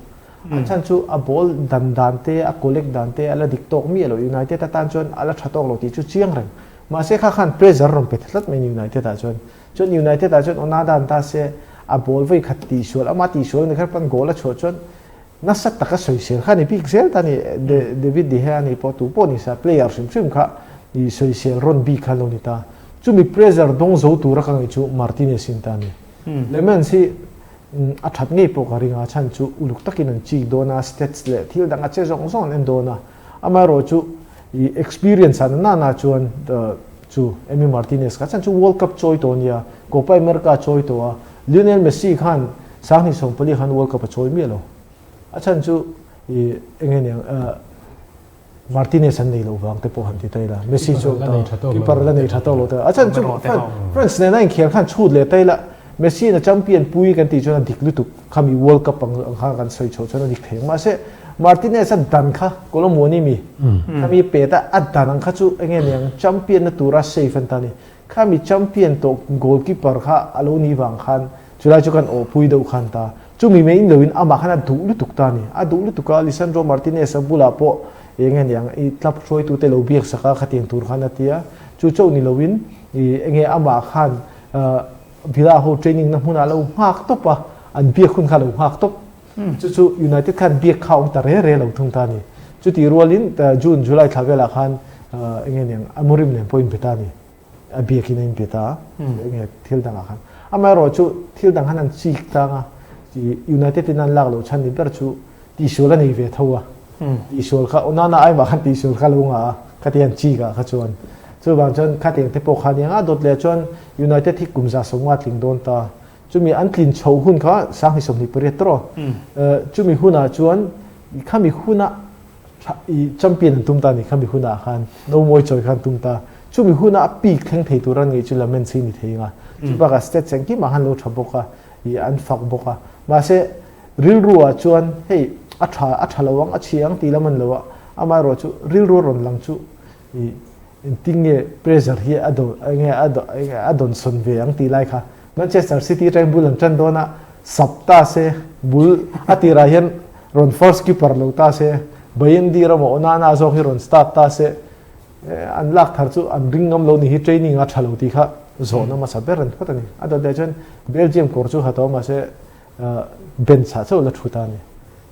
A chhan chu a ball dan dan te, a collect dan te a la dik tawk miah lo. United atan chuan a la tha tawk lo tih chu chiang reng. Mahse kha khan pressure rawn pe ta tlat mai United ah chuan. Chuan United ah chuan Onana an ta se, a ball vawi khat tihsual, ama tihsual a ni kher pawn goal a chhuah chuan Nasa taka sawisel kha a ni bik zel ta a ni. David De Gea a nih pawh tu pawh ni sa player hrim hrim kha i sawisel rawn bik kha a lo ni ta. Chumi pressure dawng zo tura ka ngaih chu Martinez in ta a ni. Lemens hi a that ngei pawh ka ring a, chhan chu uluk takin an chik dawn a, stats leh thil dang a che zawng zawng an en dawn a. Amaherawh chu i experience ah na na chuan chu Emi Martinez kha chhan chu World Cup chawi tawh a nia, Copa America chawi tawh a, Lionel Messi khan 2014 khan World Cup a chawi miah lo. A chhan chu i enge niang Martinez an nei loh vang te pawh han ti ta ila, Messi chu keeper la nei tha tawk lo te. A chhan chu France nena inkhel khan chhut leh ta ila, Messi in a champion pui kan tih chuan a dik lutuk khami World Cup ang kha kan sawi chhoh chuan a dik thei ang. Mahse Martinez a dan kha Kolomuani mi khami pet a a dan ang kha chu enge niang champion na tura safe an ta ni. Khami champion tawh goalkeeper kha a lo nih vang khan chulai chu kan awhpui deuh khan ta. Chumi mai in loin amah khan a duh lutuk ta a ni. A duh lutuk a, Lisandro Martinez-a bulah pawh eng nge niang i club hruaitute lo biak sak a khatiang tur khan a ti a. Chu chauh ni loin i eng nge amah khan Villa ho training na hmunah lo nghak tawp a, an biak hun kha lo nghak tawp. Chu chu United khan biak kha a awm ta re re lo thung ta a ni. Chutih rualin June, July thla velah khan eng nge niang Amorim nen pawh inbe ta a ni. A biakin a inbe ta a, eng nge thil dangah khan. Amaherawhchu thil dang khan an chik tlang a, United in an lak loh chhan ni ber chu tihsual a nei ve tho a. Tihsual kha Onana ai mah khan tihsual kha lo ngah a, khati an chik ah kha chuan. Chuvang chuan khatiang te pawh kha nia nga dawt leh chuan United hi kum 150 tling dawn ta. Chumi an tlin chhoh hun kha 2028 tawh. Chumi hunah chuan khami huna i champion an tum ta ni khami hunah khan no mawi chawi khan tum ta. Chumi huna a peak thleng thei tur an ngeih chu Lamens hi ni thei anga. Chubakah stats engkimah khan lo tha bawk a, i an fak bawk a. Mahse rilru ah chuan hei a tha a tha lo ang a chhi ang tih lam an lo a, amaherawhchu rilru a rawn lang chu i Engtin nge pressure hi a dawn enge a enge a dawn sawn ve ang tih lai kha Manchester City atangin bul an tan dawn a, sap ta se bul a tirah hian rawn first keeper lo ta se, Bayindir emaw Onana zawk hi rawn start ta se an lak thar chu an ring ngam lo ni hi training a tha lo tih kha zawhna hmasa ber an phawt a ni. A dawt leh chuan Belgium kawr chu ha tawh mahse bench ah chauh la thu ta a ni.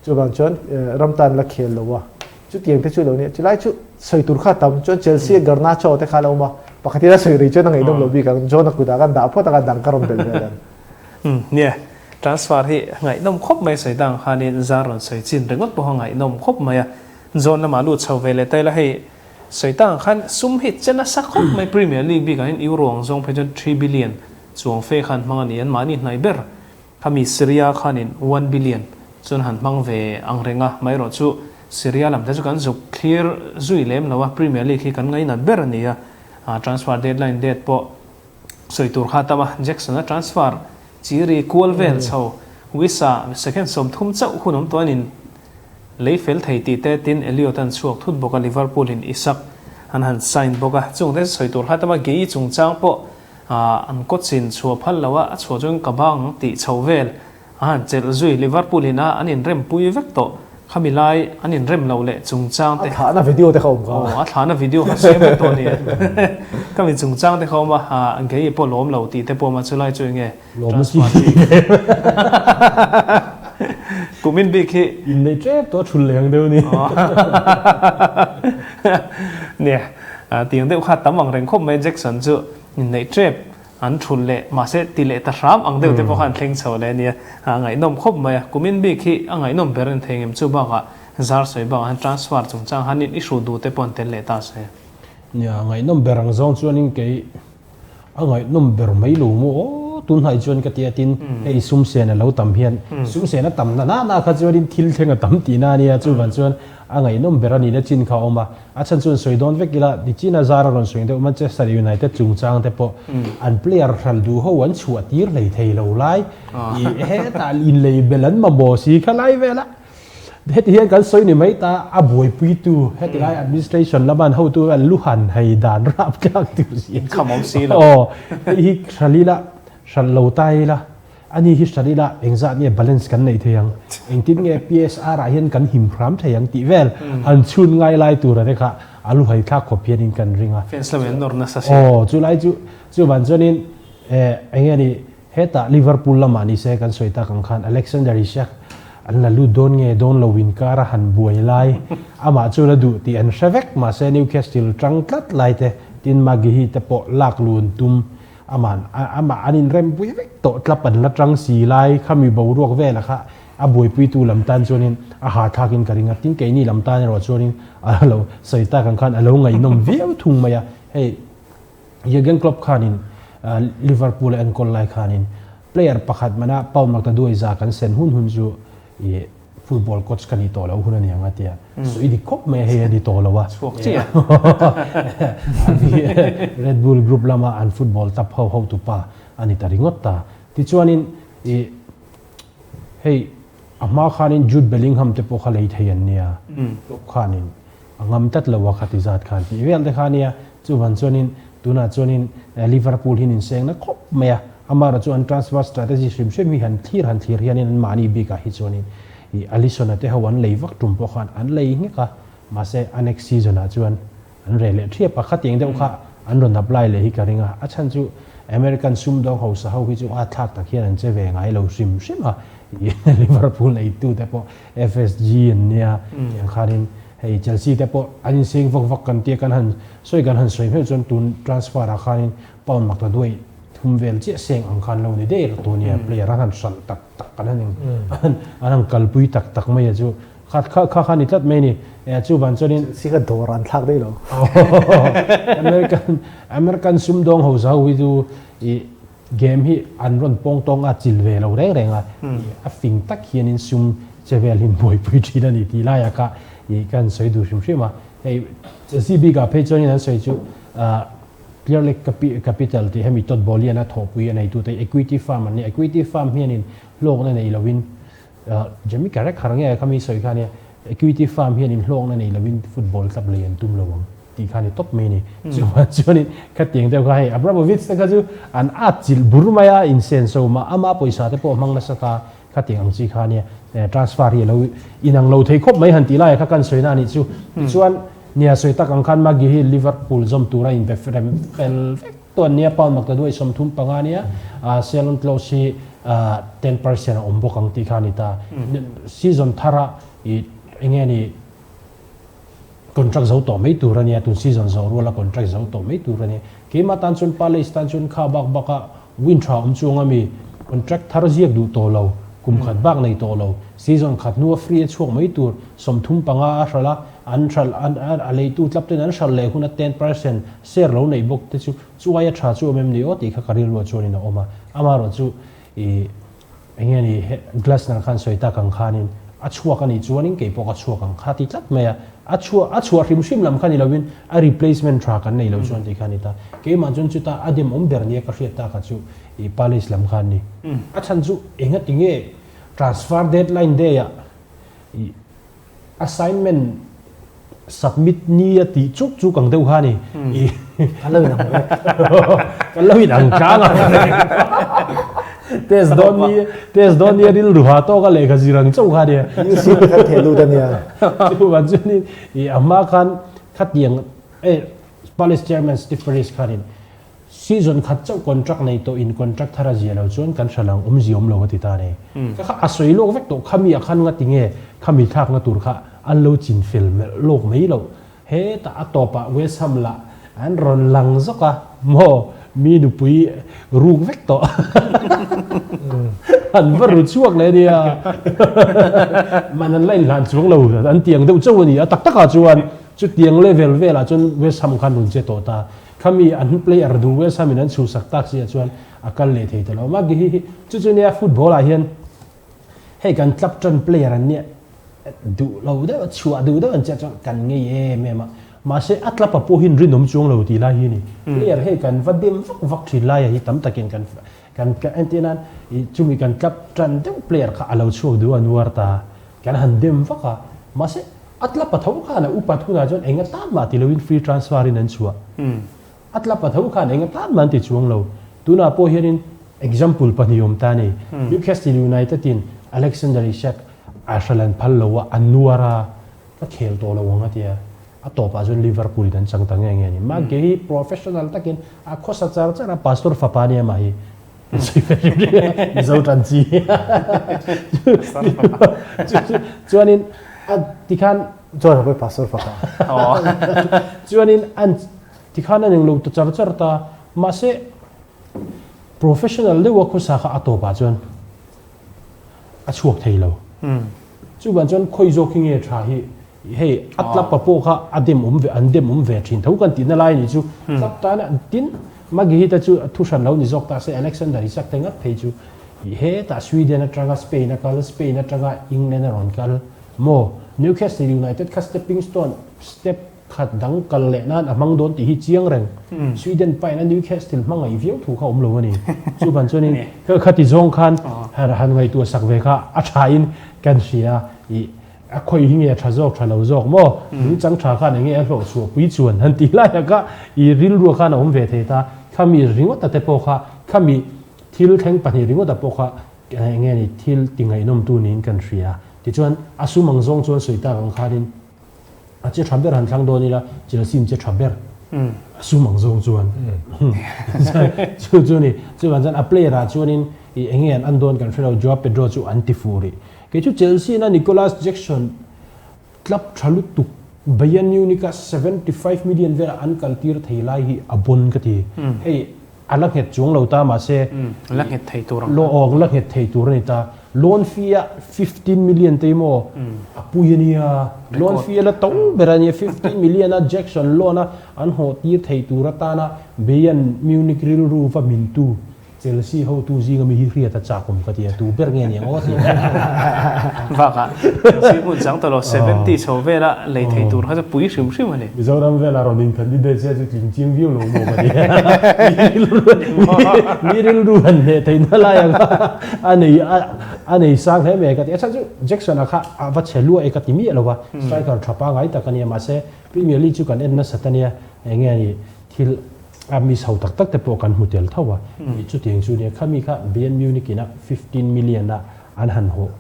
Chuvang chuan ram tan la khel lo a, chutiang te chu lo nia. Chulai chu sawi tur kha a tam, chuan Chelsea Garnacho te kha a lo awm a, pakhat ila sawi rei chuan a ngaihnawm lo bik ang, John a kutah khan dah phawt a khan dang ka rawn belh vel ang. Umm nia, transfer hi ngaihnawm khawp mai sawi dang khanin zar rawn sawi chin ringawt pawh a ngaihnawm khawp mai a, John lamah lut chho ve leh ta ila hei sawi tang khan sum hi che nasa khawp mai Premier League bikah hian Euro ang zawng phei chuan 3 billion chuang fe khan hmang a ni an mahni hnai ber Khami Syria khanin 1 billion chuan han hmang ve ang reng a, amaherawh chu Syria lam te chu kan zuk thlir zui lem lo a, Premier League hi kan ngainat ber a ni a, transfer deadline date pawh sawi tur kha a tam a, Jackson-a transfer chiri kual vel chho Wissa second 30 chauh hun awm tawh a nin lei fel thei tih te tin Elliot an chhuak thut bawk a, Liverpool in Isak an han sign bawk a, chung te sawi tur kha a tam a, Gueye chungchang pawh An kawtchin chhuah phal lo a, a chhuah chuan ka bang tih chho vel a han chelh zui. Liverpool in a an inrem pui vek tawh. Khami lai an inrem lo leh chungchang te. A thlahna video te kha awm kha. Aw, a thlahna video kha siam vek tawh a ni. Khami chungchang te kha awm a, an kei pawh lawm lo tih te pawh awm a, chulai chu enge transfer hi. Kumin bik hi. Innei tep tawh a thul leh ang deuh a ni. Nia, tiang deuh kha tam ang reng khawp mai Jackson chu. Inneih tep an thulh leh mahse ti leh ta hram ang deuh te pawh khan thleng chho leh a nia. A ngaihnawm khawp mai a, kumin bik hi a ngaihnawm ber a ni thei ngem chu bakah zar sawi bakah han transfer chungchang han in i hruh duh te pawh an tel leh ta se. Nia, ngaihnawm ber ang zawng chuanin kei a ngaihnawm ber mai lo maw aw tunhnai chuan ka ti a tin hei sumsen a lo tam hian sumsen a tam na na na kha chuanin thil thleng a tam tihna a nia chuvang chuan a ngaihnawm ber a nihna chin kha a awm a. A chhan chuan sawi dawn vek ila, Nichina zar a rawn sawi deuh Manchester United chungchang te pawh an player hral duh ho an chhuah tir hlei thei lo lai i hetah inlei bel an mamawh si kha lai vel a. Heti hian kan sawi ni mai ta, a buaipuitu heti lai administration lama an hotu an lu han hei dan rap tlak tur si. Inkham awm si lo. Aw, hei hi hral ila, hral lo ta ila. Ani hi hran ila engzah nge balance kan neih thei ang, engtin nge PSR ah hian kan him hram thei ang tih vel han chhun ngai lai tur a rekha a lu hai thlak khawp hianin kan ring a. Fans lam in nawr nasa si. Aw, chulai chu chuvan chuanin eh enge ni hetah Liverpool lamah ni se kan sawi tak ang khan Alexander Isak an la lut dawn nge dawn lo inkar a han buai lai amah chu la duh tih an hre vek mahse Newcastle tang tlat lai te. Tin Maguire te pawh lak lun tum aman amah an inrempui vek tawh tlap an la tang si lai khami boruak vela kha a buaipuitu lam tan chuanin a hahthlakin ka ring a. Tin keini lam tan erawh chuanin a lo sawi tak ang khan a lo ngaihnawm viau thung mai a. Hei Jurgen Klopp khanin Liverpool a enkawl lai khanin player pakhat mana Paul Maktaduaiza kan sen hun hun chu ih Football coach ka ni tawh lo hun a ni ang a tia. Sawi dik khawp mai a hei a ni tawh lo a. Chhuak chiah. Red Bull Group lama an football club ho hotupa a ni ta ringawt ta. Tichuanin ih hei a hma khanin Jude Bellingham te pawh kha lei thei an nia. Klopp khanin a ngam tlat lo a khati zat khan tih vel te kha a nia. Chuvan chuanin tunah chuanin Liverpool hi an insengna khawp mai a, amaherawh chu an transfer strategy hrim hrim hi han thlir han thlir hianin an mahni bikah hi chuanin ih Alisson-a te ho an lei vak tum pawh khan an lei nghek a, mahse a next season-ah chuan an reh leh thiap a, khatiang deuh kha an rawn apply leh hi ka ring a, a chhan chu American sumdawng hausa ho hi chu a thlak tak hian an che ve ngai lo hrim hrim a, ih Liverpool eitute pawh FSG an nia tiang khanin Hei Chelsea te pawh an inseng vak vak kan tia kan han sawi kan han sawi hmel chuan tun transfer ah khanin pound mak ta duai thum vel chiah seng ang khan lo ni der tun nia player an han hralh tak tak an han an han kalpui tak tak mai a chu kha kha kha kha ni tlat mai a ni chuvan chuanin Chelsea kha dawr an thlak daih lo. American American sumdawng ho zau hi chu ih Game hi an rawn pawng tawng a chil ve lo reng reng a, a fing tak hianin sum che vel hi buaipui thin a ni tih laiah kha ih ka han sawi duh hrim hrim a. Hei Chelsea bikah phei chuanin an sawi chu Clearlake Capital tih hemi Todd Boehly-an a thawhpui a neitute equity firm an ni. Equity firm hianin hlawkna nei loin Jamie Carragher nge kha mi sawi kha nia, equity firm hianin hlawkna nei loin football club lei an tum lo ang tih kha a ni tawp mai a ni. Chuan chuanin khatiang deuh kha hei Abramovich te kha chu an at chilh bur mai a, insenso mah ama pawisa te pawh a hmang nasa ta khatiang ang chi kha nia. Transfer hi a lo inang lo thei khawp mai han tih laiah kha kan sawina a nih chu. Tichuan nia sawi tak ang khan Maggie hi Liverpool zawm tura inbe rem fel vek. Tuan nia pound mak ta duai 35 nia sell on close hi 10% a awm bawk ang tih kha a ni ta. Season thara i enge ni contract zo tawh mai tur a nia, tun season zawh ruala contract zo tawh mai tur a nia. Keimah tan chuan Palace tan chuan kha bak baka win tha awm chuang a mi contract thar ziak duh tawh lo, kum khat bak nei tawh lo, season khat hnua free a chhuak mai tur 35 a hralh a, an hralh a leitu tlap ten an hralh leh hun a 10% Share lo neih bawk te chu chu aia tha chu awm em ni aw tih kha ka rilruah chuanin a awm a. Amaherawh chu ih eng nge ni he Glasner khan sawi tak ang khanin a chhuak a nih chuanin kei pawh ka chhuak ang kha ti tlat mai a. A chhuah a chhuah hrim hrim lam kha ni loin a replacement tha kan nei lo chuan tih kha a ni ta. Keimah chuan chuta a dem awm ber nia ka hriat tak a chu ih Palace lam kha an ni. A chhan chu engati nge transfer deadline day ah ih Assignment submit ni a tih chuk chuk ang deuh kha a ni. Kan lo inang vek. Kan lo inang tlang a. Test dawn ni, test dawn ni a rilru ha tawk a lehkha zir ang chauh kha a nia. UC te khan theh lut a nia. Chuvan chuanin i a hma khan khatiang eh Palace chairman Steve Parish khanin Season khat chauh contract nei tawh in contract thar a zia lo chuan kan hra lang awmzia awm lo a ti ta a ni. Ka kha a sawi lawk vek tawh khami ah khan nga ti nge khami thlakna tur kha an lo chin fel melh lawk mai loh. Hetah a tawpah West Ham lah an rawn lang zawk a maw mi nupui ruk vek tawh an va ru chhuak leh nia man an la inhlan chuang lo an tiang deuh chauh a ni a tak takah chuan chutiang level velah chuan West Ham khan rawn che tawh ta. Khami an player duh West Ham in an chhuhsak tak si ah chuan a kal leh thei ta lo. Mah hi hi chu chu nia football ah hian hei kan club tan player an nia duh lo deuh a chhuah duh deuh an chiah chuan kan ngei em em a. Mahse a club ah pawh hian rinawm chuang lo tih lai hi a ni. Player hei kan va dem vak vak thin lai ah hi tam takin kan kan entir nan ih chumi kan club tan deuh player kha a lo chhuak duh a nuar ta kan han dem vak a. Mahse A tla patho khan a upat hunah chuan eng atan mah ti loin free transfer in an chhuah. A tla patho khan eng atan mah an ti chuang lo. Tunah pawh hianin example pahnih awm ta a ni. Newcastle United in Alexander Isak a hral an phal lo a, a nuar a, ka khel tawh lo ang a ti a. A tawpah chuan Liverpool in an chang ta nge nge a ni. Mahke hi professional takin a khawsa char char a, pastor fapa a nia mah hi. Mizo tan chi. Chuanin a tikhan Chuan a pastor fapa. Chuanin an. Tikhan an englo ta char char ta. Mahse, professional deuha khawsa kha a tawpah chuan a chhuak thei lo. Chuvang chuan khawi zawk hi nge tha hi hei a club a pawh kha a dem awm ve an dem awm ve thin tho kan tihna lai a nih chu. Club tana tin Maghihita chu thu hran lo ni zawk ta se Alexander Isak te ngat phei chu hetah Sweden atanga Spain a kal, Spain atanga England a rawn kal maw? Newcastle United kha stepping stone step khat dang kal leh nan a hmang dawn tih hi chiang reng. Sweden pain a Newcastle hmangaih viau thu kha awm lo a ni. Chuvan chuanin khati zawng khan han ngaihtuah sak ve kha a thain kan hria i a khawi hi nge tha zawk tha lo zawk maw? Nungchang tha khan enge a hlawh chhuah pui chuan han tih lai ah kha i rilru khan a awm ve thei ta. Khami ringawt a te pawh kha khami thil thleng pahnih ringawt a pawh kha enge ni thil ti ngaihnawmtu niin kan hria. Tichuan a sum ang zawng chuan sawi tak ang khanin A che tha ber han thlang dawn ila Chelsea in che tha ber a sum ang zawng chuan chu chu ni chuvan chuan a player ah chuanin i enge an an dawn kan hrelo Joao Pedro chu an ti fuh rih kei chu Chelsea in a Nicolas Jackson club tha lutuk Bayern Munich a 75 million vela an kal tir thei lai hi a bon ka ti hei A la nghet chuang lo ta mahse La nghet thei tur ang kha. Aw la nghet thei tur a ni ta. Loan fee a 15 million te maw a pui a nia. Loan fee a la to ber a nia 15 million a Jackson loan a an hawh tir thei tur atana Bayern Munich rilru va mintu Chelsea hotu zinga mi hi hriat a chak awm ka ti a, tu ber nge ni ang aw tih. Bakah Chelsea hmun chang tawh lo 70 chho vela lei thei tur kha chu pui hrim hrim a ni. Mizoram velah rawn in candidate se chu tling chiang viau lo maw ka ti. Mi rilru han hneh theihna lai ang a nei a nei sang hle mai ka ti. A chhan chu Jackson-a kha a va chhe luah e ka ti miah lo va, striker tha pangngai tak a nia mahse Premier League chu kan en nasat a nia eng nge ni thil a miss ho tak tak te pawh kan hmu tel tho a, chutiang chu nia khami kha Bayern Munich ina 15 million a an han hawh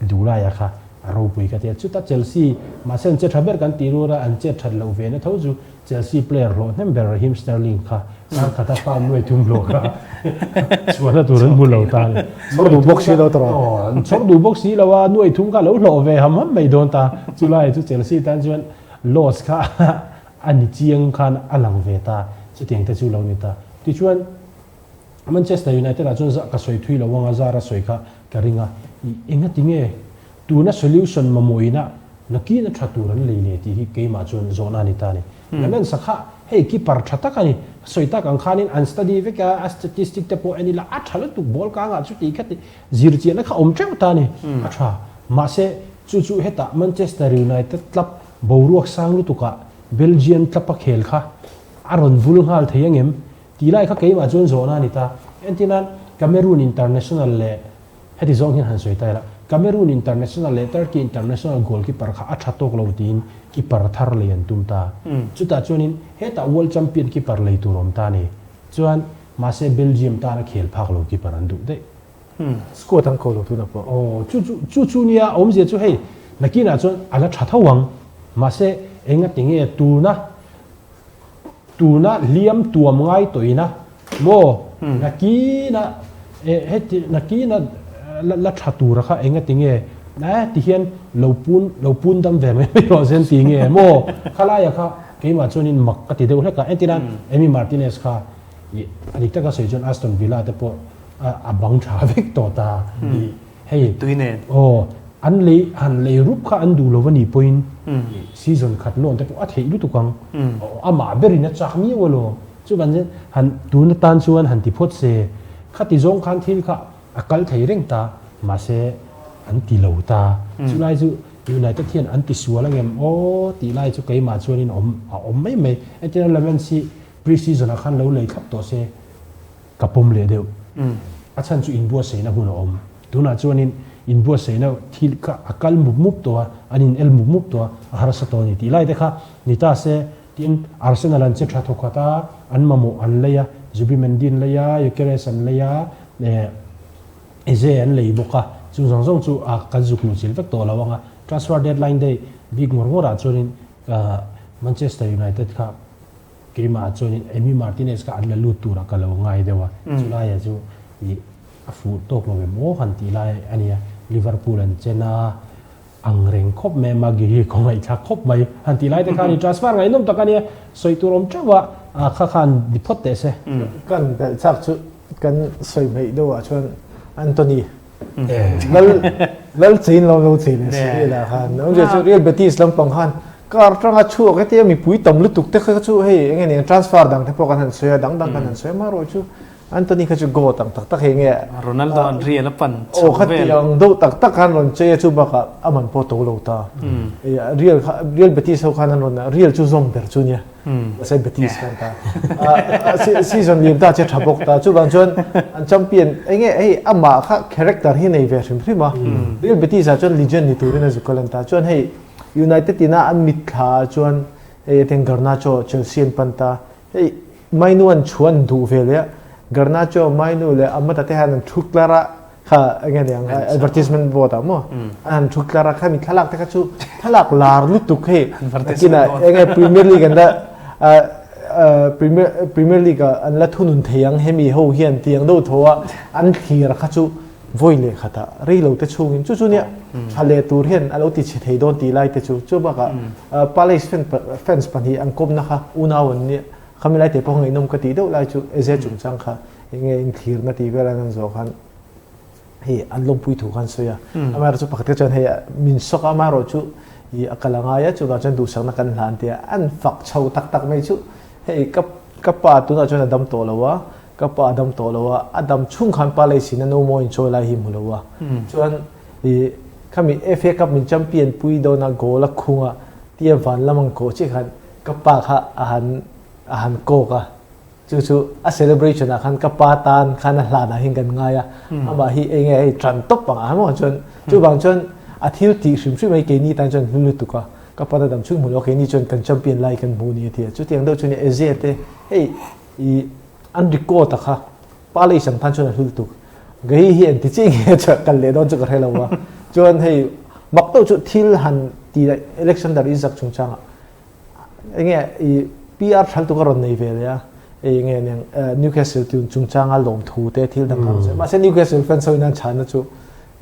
duh laia kha a ropui ka ti a, chuta Chelsea mahse an che tha ber kan tih rura an chet that loh ve na tho chu Chelsea player hlawh hnem ber Raheem Sterling kha kar khata pound nuai thum hlawh kha chhuahna tur an hmu lo ta a ni. Chhawr duh bawk si lo tawh. Aw, an chhawr duh bawk si lo a, nuai thum kha lo hlawh ve ham ham mai dawn ta, chulai chu Chelsea tan chuan loss kha a ni chiang khan a lang ve ta, chutiang te chu lo ni ta. Tichuan Manchester United ah chuan ka sawi thui lo anga zar a sawi kha ka ring a, i engati nge tuna solution mamawina nakin a tha tur an lei le tih hi keimah chuan zawhna a ni ta a ni. Lamens a kha hei keeper tha tak a ni, sawi tak ang khanin an study vek a, a statistic te pawh en ila a tha lutuk ball kangah chuti khati zirchiahna kha awm teuh ta a ni, a tha. Mahse chu chu hetah Manchester United club Boruak sang lutukah Belgian tlapa khel kha a rawn vul nghal thei angem tih lai kha keimah chuan zawhna a ni ta. Entirnan, Cameroon International leh heti zawng hian han sawi ta ila, Cameroon International leh Turkey International goalkeeper kha a tha tawk lo tiin keeper thar lei an tum ta. Chutah chuanin hetah World Champion keeper lei tur awm ta a ni. Chuan, mahse Belgium tana khel phak lo keeper an duh daih. Squad an ko lo tunah pawh. Aw, chu chu chu chu nia awmzia chu hei nakinah chuan a la tha tho ang. Mahse enga ti nge tuna tuna hliam tuam ngai tawhina maw nakina e heti nakina la la tha tura kha enga ti nge eh ti hian lo pun lo pun dam ve mai mai rawh zen ti nge maw khalaia kha keimah chuanin mak ka ti deuh hlek a. Entirna Emi Martinez kha i a dik taka sawi chuan Aston Villa te pawh a bang tha vek tawh ta i hei tui nen aw an lei han lei rup kha an duh lo a nih pawhin season khat loan te pawh a theih lutuk ang amah berin a chak miau alawm chuvan chuan han tun atan chuan han ti phawt se khati zawng khan thil kha a kal thei reng ta mahse an ti lo ta chulai chu United hian an ti sual angem aw tih lai chu keimah chuanin awm a awm mai mai entirna Lamens hi pre season ah khan lo lei thlap tawh se Ka pawm leh deuh. A chhan chu inbuatsaihna hun a awm. Tunah chuanin inbuatsaihna thil kha a kal mup mup tawh a, an in el mup mup tawh a, a harsa tawh a ni tih lai te kha ni ta se, tin Arsenal an che tha thawk khat a, an mamawh an lei a, Zubimendi an lei a, Gyökeres an lei a, eh Eze an lei bawk a, chung zawng zawng chu a kan zuk luh chilh vek tawh lo ang a. Transfer deadline day bik ngawr ngawrah chuanin Manchester United kha Keimah chuanin Emi Martinez kha an la lut turah ka lo ngai deuh a, chulaiah chu ih a fuh tawk lo em aw han tih lai a nia, Liverpool an chen a, ang reng khawp mai a, Maggie hi ka ngaihthlak khawp mai han tih lai te kha a ni, transfer ngaihnawm tak a nia, sawi tur awm teuh a, A kha khan ni phawt teh se. Kan belh chak chu kan sawi hmeih deuh ah chuan Antony lal lal chein lo lo chei leh Sevilla khan awmzia chu Real Betis lampang khan car atanga chhuak hetia mipui tam lutuk te kha chu hei enge nen transfer dang te pawh kan han sawi a dang dang kan han sawi a amaherawh chu Antony kha chu goat ang tak tak hei nge Ronaldo an Real a pan chho vel. Aw khatiang deuh tak tak khan rawn chei a chu bakah a man pawh to lo ta. Real kha Real Betis ho khan an rawn Real chu zawm ber chu nia. Mahse Betis khan ta. Season liam ta che tha bawk ta chuvang chuan an champion enge hei amah kha character hi nei ve hrim hrim a. Real Betis ah chuan legend ni turin a zuk a lan ta. Chuan hei United ina an mitthla ah chuan hei atiang Garnacho Chelsea an pan ta. Hei Mainu an chhuan duh ve leh Garnacho, Mainu leh Amata te hian an thu tlar a, kha enge ni ang advertisement board ah maw an han thu tlar a, khami thlalak te kha chu thlalak lar lutuk hei nakinah enge Premier League an la Premier Premier League ah an la thunun thei ang hemi ho hian tiang deuh tho a an thlir kha chu vawi leh khatah rei lo te chhungin chu chu nia tha leh tur hian a lo ti chhe thei dawn tih lai te chu chu bakah Palace fan fans pahnih an kawmna kha unau an nia Khami lai te pawh ngaihnawm ka tih deuh lai chu Eze chungchang kha enge inthlirna tih vel an han zawh khan hei an lawmpui thu khan sawi a. Amaherawhchu pakhat kha chuan hei min sawk a, amaherawhchu i a kal a ngai a, chuvang chuan duhsakna kan hlan tia an fak chho tak tak mai chu hei ka ka pa tunah chuan a dam tawh lo a, ka pa a dam tawh lo a, a dam chhung khan pa lei sin a no maw inchawi lai hi hmu lo a. Chuan i khami FA Cup min champion pui dawn a goal a khung a tia van lam ang kawh chiah khan Ka pa kha a han a han kawk a, chu chu a celebration ah khan ka pa tan khan a hlan ah hian kan ngai a, amah hi enge hei tran tawp ang a maw chuan chuvang chuan a thil tih hrim hrim hei keini tan chuan hlu lutuk a, ka pa ta dam chhung hmu lo keini chuan kan champion lai kan hmu ni a ti a, chutiang deuh chu nia Eze te hei ih an record a kha pa lei sang tan chuan a hlu lutuk, Gahi hi an ti chiah nge chuan kal leh dawn chu ka hre lo a, chuan hei mak deuh chu thil han ti Alexander Isak chungchangah Enge i PR thal tu ka rawn nei ve leh a, enge niang Newcastle tun chungchanga lawmthu te thil dang kha mahse Newcastle fans ho in an chhanna chu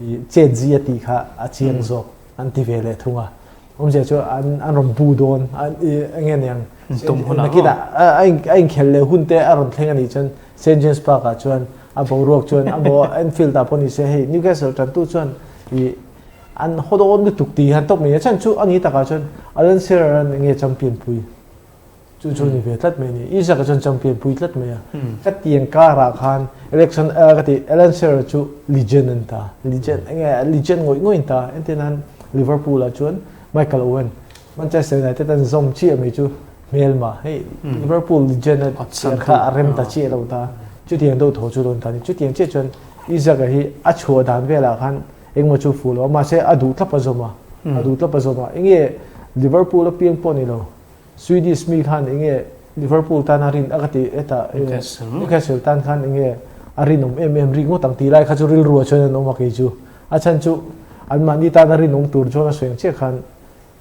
i chet zi a tih kha a chiang zawk an ti ve leh thung a. Awmzia chu an an rawn bu dawn enge niang nakinah a inkhel leh hun te a rawn thleng a nih chuan St James Park ah chuan a boruak chuan a maw Anfield ah pawh ni se hei Newcastle tantu chuan i An haw dawn lutuk tih hian tawp mai a chhan chu a ni takah chuan Alan Shearer an enge champion pui chu chu ni ve tlat mai a ni. Isaac-a chuan champion pui tlat mai a. Ka tiang karah khan election ka ti Alan Shearer chu legend an ta. Legend enge legend ngawih ngawih an ta. Entir nan Liverpool ah chuan Michael Owen Manchester United an zawm chiah mai chu hmelma hei Liverpool legend a chiah kha a rem ta chiah lo ta. Chutiang deuh tho chu dawn ta a ni. Chutiang chiah chuan Isaac-a hi a chhuah dan velah khan Engmaw chu fuh lo a, mahse a duh tlap a zawm a, a duh tlap a zawm a. Enge Liverpool a piang pawh ni lo, Swedish mi khan enge Liverpool tan a rin a ka ti hetah Newcastle tan khan enge a rinawm em em rik ngawt ang tih lai kha chu rilru ah chuan an awm a kei chu. A chhan chu anmahni tan a rinawm tur chuan a sawi ang chiah khan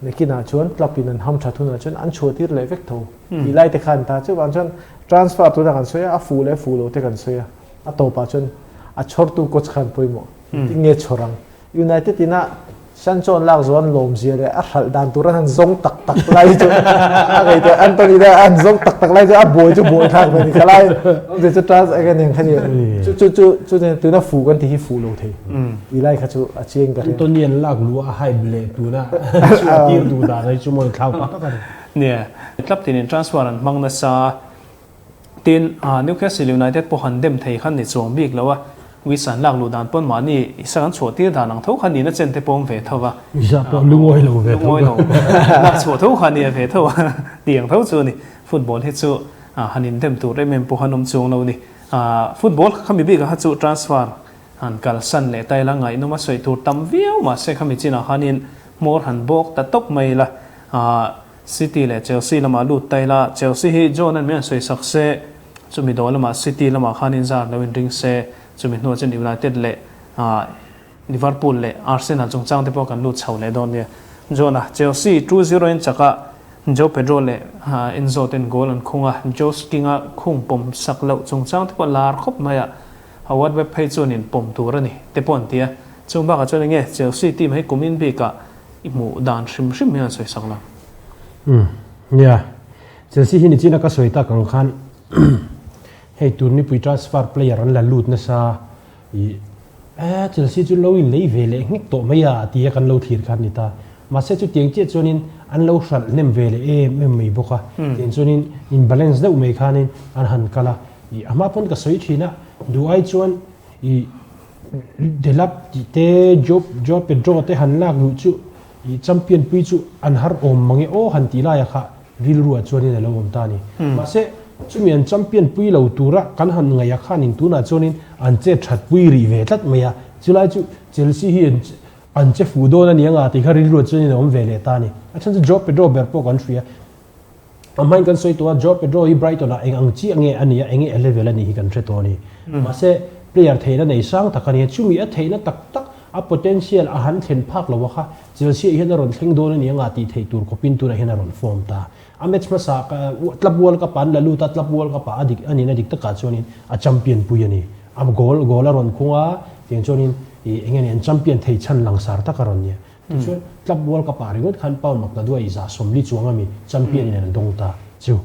nakinah chuan club in an ham that hunah chuan an chhuah tir leh vek tho tih lai te khan ta. Chuvang chuan transfer tunah kan sawi a, a fuh leh fuh lo te kan sawi a, a tawpah chuan a chhawrtu coach khan pawimawh. Engtin nge chhawr ang? United in a Sancho an lak zawh an lawm zia leh a hralh dan tur an han zawng tak tak lai chu a ngaihtuah Anthony te an zawng tak tak lai chu a buai chu buai thlak ve ni kha lai awmzia chu trans eng aniang kha ni chu chu chu chu tuna fuh kan tih hi fuh lo thei tih lai kha chu a chiang ka hria. Anthony an lak luh a hype leh tuna chu a tir duh dan hi chu mawi thlak tak tak a ni. Nia, club tinin transfer an hmang nasa. Tin, Newcastle United pawh han dem thei khan ni chuang bik lo a, Wisa an lak luh dan pawn mahni Isak an chhuah tir dan ang tho khan nihna chen te pawh awm ve tho va. Isak pawh lungawi lo ve tho. Lungawi lo. Lak chhuah tho kha nia ve tho a, tih ang tho chu a ni. Football hi chu han indem tur em em pawh han awm chuang lo a ni. Football khami bikah kha chu transfer han kalsan leh ta ila ngaihnawm a sawi tur tam viau mahse khami chinah khanin hmawr han bawk ta tawp mai ila. City leh Chelsea lamah lut ta ila, Chelsea hi John-a'n min han sawi sak se, chumi dawh lamah City lamah khan inzar lo inring se, chumi hnuah chuan United leh Liverpool leh Arsenal chungchang te pawh kan lut chho leh dawn nia. John-a, Chelsea 2-0 in chak a, Joe Pedro leh Enzo ten goal an khung a, Josh King-a khung pawm sak loh chungchang te pawh lar khawp mai a, Howard Webb phei chuan in pawm tur a ni te pawh an ti a. Chung bakah chuan enge Chelsea team hei kumin bikah I hmuh dan hrim hrim hian sawi sak lo. Umm, nia. Chelsea hi nichina ka sawi tak ang khan hei tun nipui transfer player an la lut nasa ih eh Chelsea chu lo in lei ve leh nghek tawh mai a tia kan lo thlir kha a ni ta. Mahse chutiang chiah chuanin an lo hralh hnem ve leh em em mai bawk a, tiang chuanin in balance deuh mai khanin an han kal a. Ih a hma pawn ka sawi thin a, duh ai chuan ih Delap tih te Joe Joe Pedro te han lak luh chu ih champion pui chu an har awm mang e aw han tih laia kha rilruah chuanin a lo awm ta a ni. Mahse chumi an champion pui lo tura kan han ngaih a khanin tunah chuanin an chet that pui rih ve tlat mai a, chulai chu Chelsea hi an an che fuh dawn a ni anga tih kha rilruah chuanin a awm ve leh ta a ni. A chhan chu Joe Pedro ber pawh kan hria. A hmain kan sawi tawh a, Joao Pedro hi Brighton ah eng ang chiah nge a nih a, enge a level a nih hi kan hre tawh a ni. Mahse, player theihna nei sang tak a ni a, chumi a theihna tak tak, a potential a han thlen phak lo a kha Chelsea ah hian a rawn thleng dawn a ni anga tih theih tur khawpin tunah hian a rawn form ta. A match hmasa Club World Cup ah an la lut a, Club World Cup ah a dik a nihna dik takah chuanin a champion pui a ni. A goal goal a rawn khung a, tiang chuanin ih enge ni an champion thei chhan langsar tak a rawn ni a. Tichuan, Club World Cup ah ringawt khan Paul Maknaduai 140 chuang ami champion in an dawng ta chu.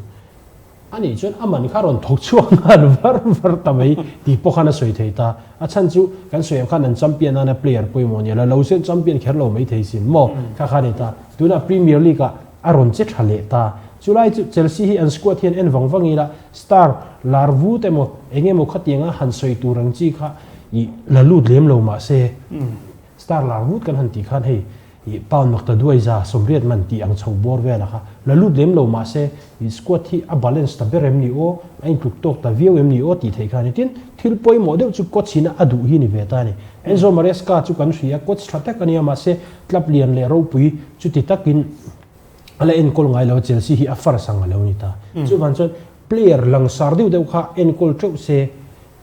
Ani chuan a man kha rawn thawk chhuak nghal var var ta mai tih pawh khan a sawi thei ta. A chhan chu kan sawi ang khan an champion nana player pawimawh nia la lo chuan champion kher lo mai thei sin maw kha kha a ni ta. Tunah Premier League ah a rawn che tha leh ta. Chulai chu Chelsea hi an squad hian en vang vang ila star lar vut emaw eng emaw khatianga han sawi tur ang chi kha ih la lut lem lo mahse Star lar vut kan han tih khan hei ih pound makta duai 180 man tih ang chho bawr vel a kha la lut lem lo mahse ih squad hi a balance ta ber em ni aw, a intluk tawk ta viau em ni aw tih theih kha a ni. Tin, thil pawimawh deuh chu coach in a duh hi ni ve ta a ni. Enzo Maresca chu kan hria, coach tha tak a nia mahse club lian leh ropui chuti takin a la enkawl ngai lo a, Chelsea hi a first ang a lo ni ta. Chuvang chuan player langsar deuh deuh kha enkawl teuh se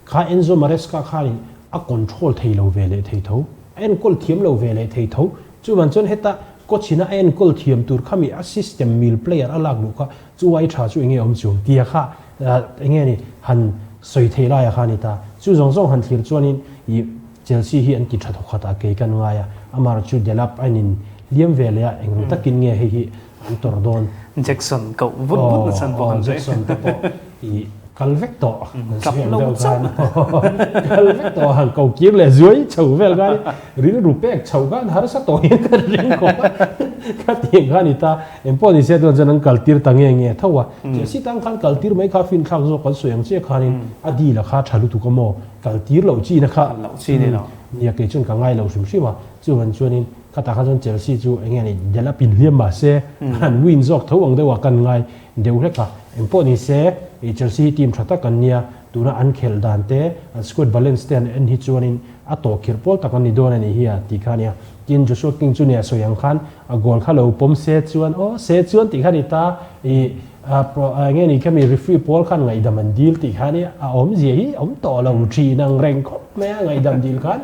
Kha Enzo Maresca khanin a control thei lo ve leh thei tho, a enkawl thiam lo ve leh thei tho. Chuvan chuan heta coach ina a enkawl thiam tur kha mi a system mil player a lak luh kha chu ai tha chu enge awm chuang tia kha enge ni han sawi thei laia kha a ni ta. Chu zawng zawng han thlir chuanin ih Chelsea hi an ti tha thawkhat a kei kan ngai a, amah chu Delap a inin hliam ve leh a, eng takin nge hei hi an tawrh dawn. Jackson koh vut vut na chhan pawh an sawi. Jackson te pawh i kal vek tawh. Tap lo chauh. Kal vek tawh han ko kir leh zuai chho vel khan rilru pek chho khan harsa tawh hian ka ring khawp a. Ka tiang khan i ta engpawh ni se chuan chuan an kal tir ta nge nge tho a. Chelsea tan khan kal tir mai kha finthlak zawk kan sawi ang chiah khanin a deal a kha tha lutuk a maw kal tir loh chi na kha nia kei chuan ka ngai lo hrim hrim a. Chuvan chuanin Khatah khan chuan Chelsea chu eng nge ni del a pin hliam mah se an win zawk tho ang deuh a kan ngai deuh hlek a. Engpawh ni se ih Chelsea hi team tha tak an nia, tuna an khelh dan te, an squad balance te han en hi chuanin a tawh khirh pawl tak an ni dawn a nih hi a tih kha a nia. Tin Joshua King chu nia sawi ang khan a goal kha lo pawm se chuan aw se chuan tih kha a ni ta ih eng nge ni khami referee pawl khan ngaihdam an dil tih kha a nia, a awmzia hi a awm tawh lo thin ang reng khawp mai a ngaihdam dil khan.